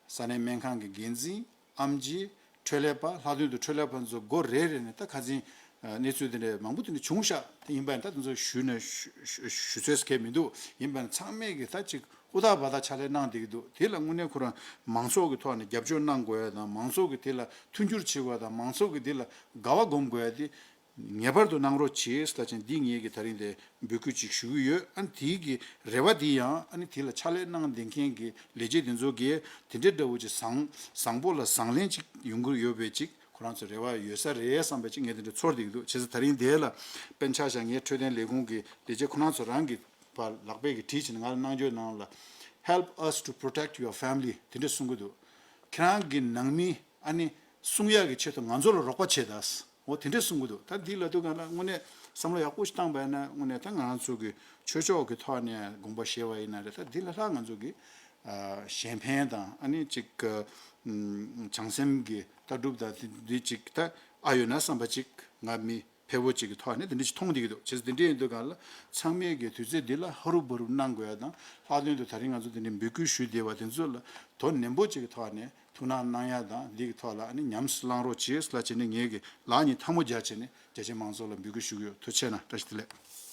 ས་གནས་སྨན་ཁང་གི་འགན་འཛིན། ཨེམ་ཆི། འཕྲོད་ལས་པ། ལྷག་དོན་དུ་འཕྲོད་ལས་པ་ཚོ་སྒོ་རེ་རེ་ནས་ད་ཁ་སང་གནས་ཚུལ་དེ་འདྲ་མང་པོ་དེ་འདྲ་བྱུང་ཤག་དེ་ཡིན་པ་ཡིན་ད་དེ་ཚོ་ཞུས་ནས་ཞུ་ཚོད་གལ་མི་འདུག་ཡིན་པ་ཡིན་ཚང་མས་ཀྱི་ད་ཅིག་ཧུར་ཐག་འབད་ཐག་ཕྱག་ལས་གནང་བསྡད་ཀྱི་འདུག་དེ་ལ་དངོས་གནས་ཁོ་རང་མང་ཚོགས་ཀྱི་ཐོག་ནས་རྒྱབ་སྐྱོར་གནང་དགོས་ཡ་དང་མང་ཚོགས་ཀྱི་དེ་ལ་མཐུན་འགྱུར་བྱེད་དགོས་ཡ་དང་མང་ཚོགས་ཀྱི་དེ་ལ་དགའ་བ་སྒོམ་དགོས་ཡ་དེ། ངེས་པར་དུ་གནང་རོགས་བྱེད་ལབ་བྱས་འདི་ངེད་ཀྱིས་ད་རིང་དེ་འབོད་སྐུལ་ཅིག་ཞུ་གི་ཡོད། ཨ་ནི་དེའི་གི་རེ་བ་དེ་ཡང་ཨ་ནི་དེ་ལ་ཕྱག་ལས་གནང་བསྡད་མཁན་གྱི་ལས་བྱེད་དེ་ཚོ་གིས་དེ་འདྲའི་འདྲ་བོ་ཅིག་བཟང་བཟང་པོ་ལ་བཟང་ལན་ཅིག་ཡོང་གི་ཡོད་པའི་ཅིག་ཁོ་རང་ཚོ་རེ་བ་ཡོད་ས་རེད་བསམ་པའི་ཅིག་ངས་དེ་འདྲ་ཚོར་བསྡད་ཀྱི་འདུག་བྱས་ཙང་ད་རིང་དེ་ལ་དཔེར་ན་ཆ་བཞག་ངའི་འཕྲོད་བསྟེན་ལས་ཁུངས་ཀྱི་ལས་བྱེད་ཁོ་རང་ཚོ་རང་གི་བར་ལག་པས་ཀྱི་བྲིས་བྱས་ནས་ང་ལ་གནང་རྒྱུའི་ནང་ལ། Help us to protect your family དེ་འདྲ་གསུང་གི་འདུག་ཁྱེད་རང་གི་ནང་མི་ཨ་ནི་སྲུང་ཡག་གི་ཆེད་དུ་ང་ཚོ་ལ་རོགས་པ་བྱེད་དང་། འོ་དེ་འདྲ་གསུང་གི་འདུག་ད་འདི་ལབ་དུས་སྒང་ལ་དངོས་གནས་བསམ་བློ་ཡག་པོ་ཞིག་བཏང་པ་ཡིན་ན་དངོས་གནས་ད་ང་རང་ཚོ་གི་ཆོས་ཕྱོགས་ཀྱི་ཐོག་ནས་དགོངས་པ་བཞེས་པ་ཡིན་ན་རེད། ད་འདི་ལ་ལྷག་ང་ཚོ་གི་ཨ་གཞན་ཕན་དང་ཨ་ནི་ཅིག་ཨམ་བྱང་སེམས་ཀྱི་ལྟ་གྲུབ་དང་འདི་འདི་ཅིག་ད་ཨ་ཡོད་ན་བསམ་པ་ཅིག་ང་མི་ཕལ་པོ་ཅིག་གི་ཐོག་ནས་དེ་འདྲ་ཞིག་མཐོང་བསྡད་ཀྱི་འདུག་བྱས་ཙང་དེ་འདྲ་ཡིན་དུས་སྒང་ལ་ཚང་མས་ཀྱི་དུས་ཚོད་འདི་ལ་ཧ་རུ་བ་རུ་གནང་དགོས་ཡ་དང་། ལྷག་དོན་དུ་ད་རིང་ང་ཚོ་དེ་འདྲའི་འབོད་སྐུལ་ཞུས་བསྡད་པ་དེ་ཚོ་ལ་དོ་ནན་པོ་ཅིག་གི་ཐོག་ནས་ཐུགས་སྣང་གནང་ཡ་དང་འདི་གི་ཐོག་ལ་ཨ་ནི་ཉམས་སུ་བླང་རོགས་བྱེད་ལབ་བྱས་ནས་ངེད་ཀྱི་ལག་གཉིས་ཐལ་མོ་སྦྱར་བྱས་ནས་རྒྱ་ཆེ་མང་ཚོགས་ལ་འབོད་སྐུལ་ཞུ་གི་ཡོད། ཐུགས་རྗེ་གནང་། བཀྲ་ཤིས་བདེ་ལེགས།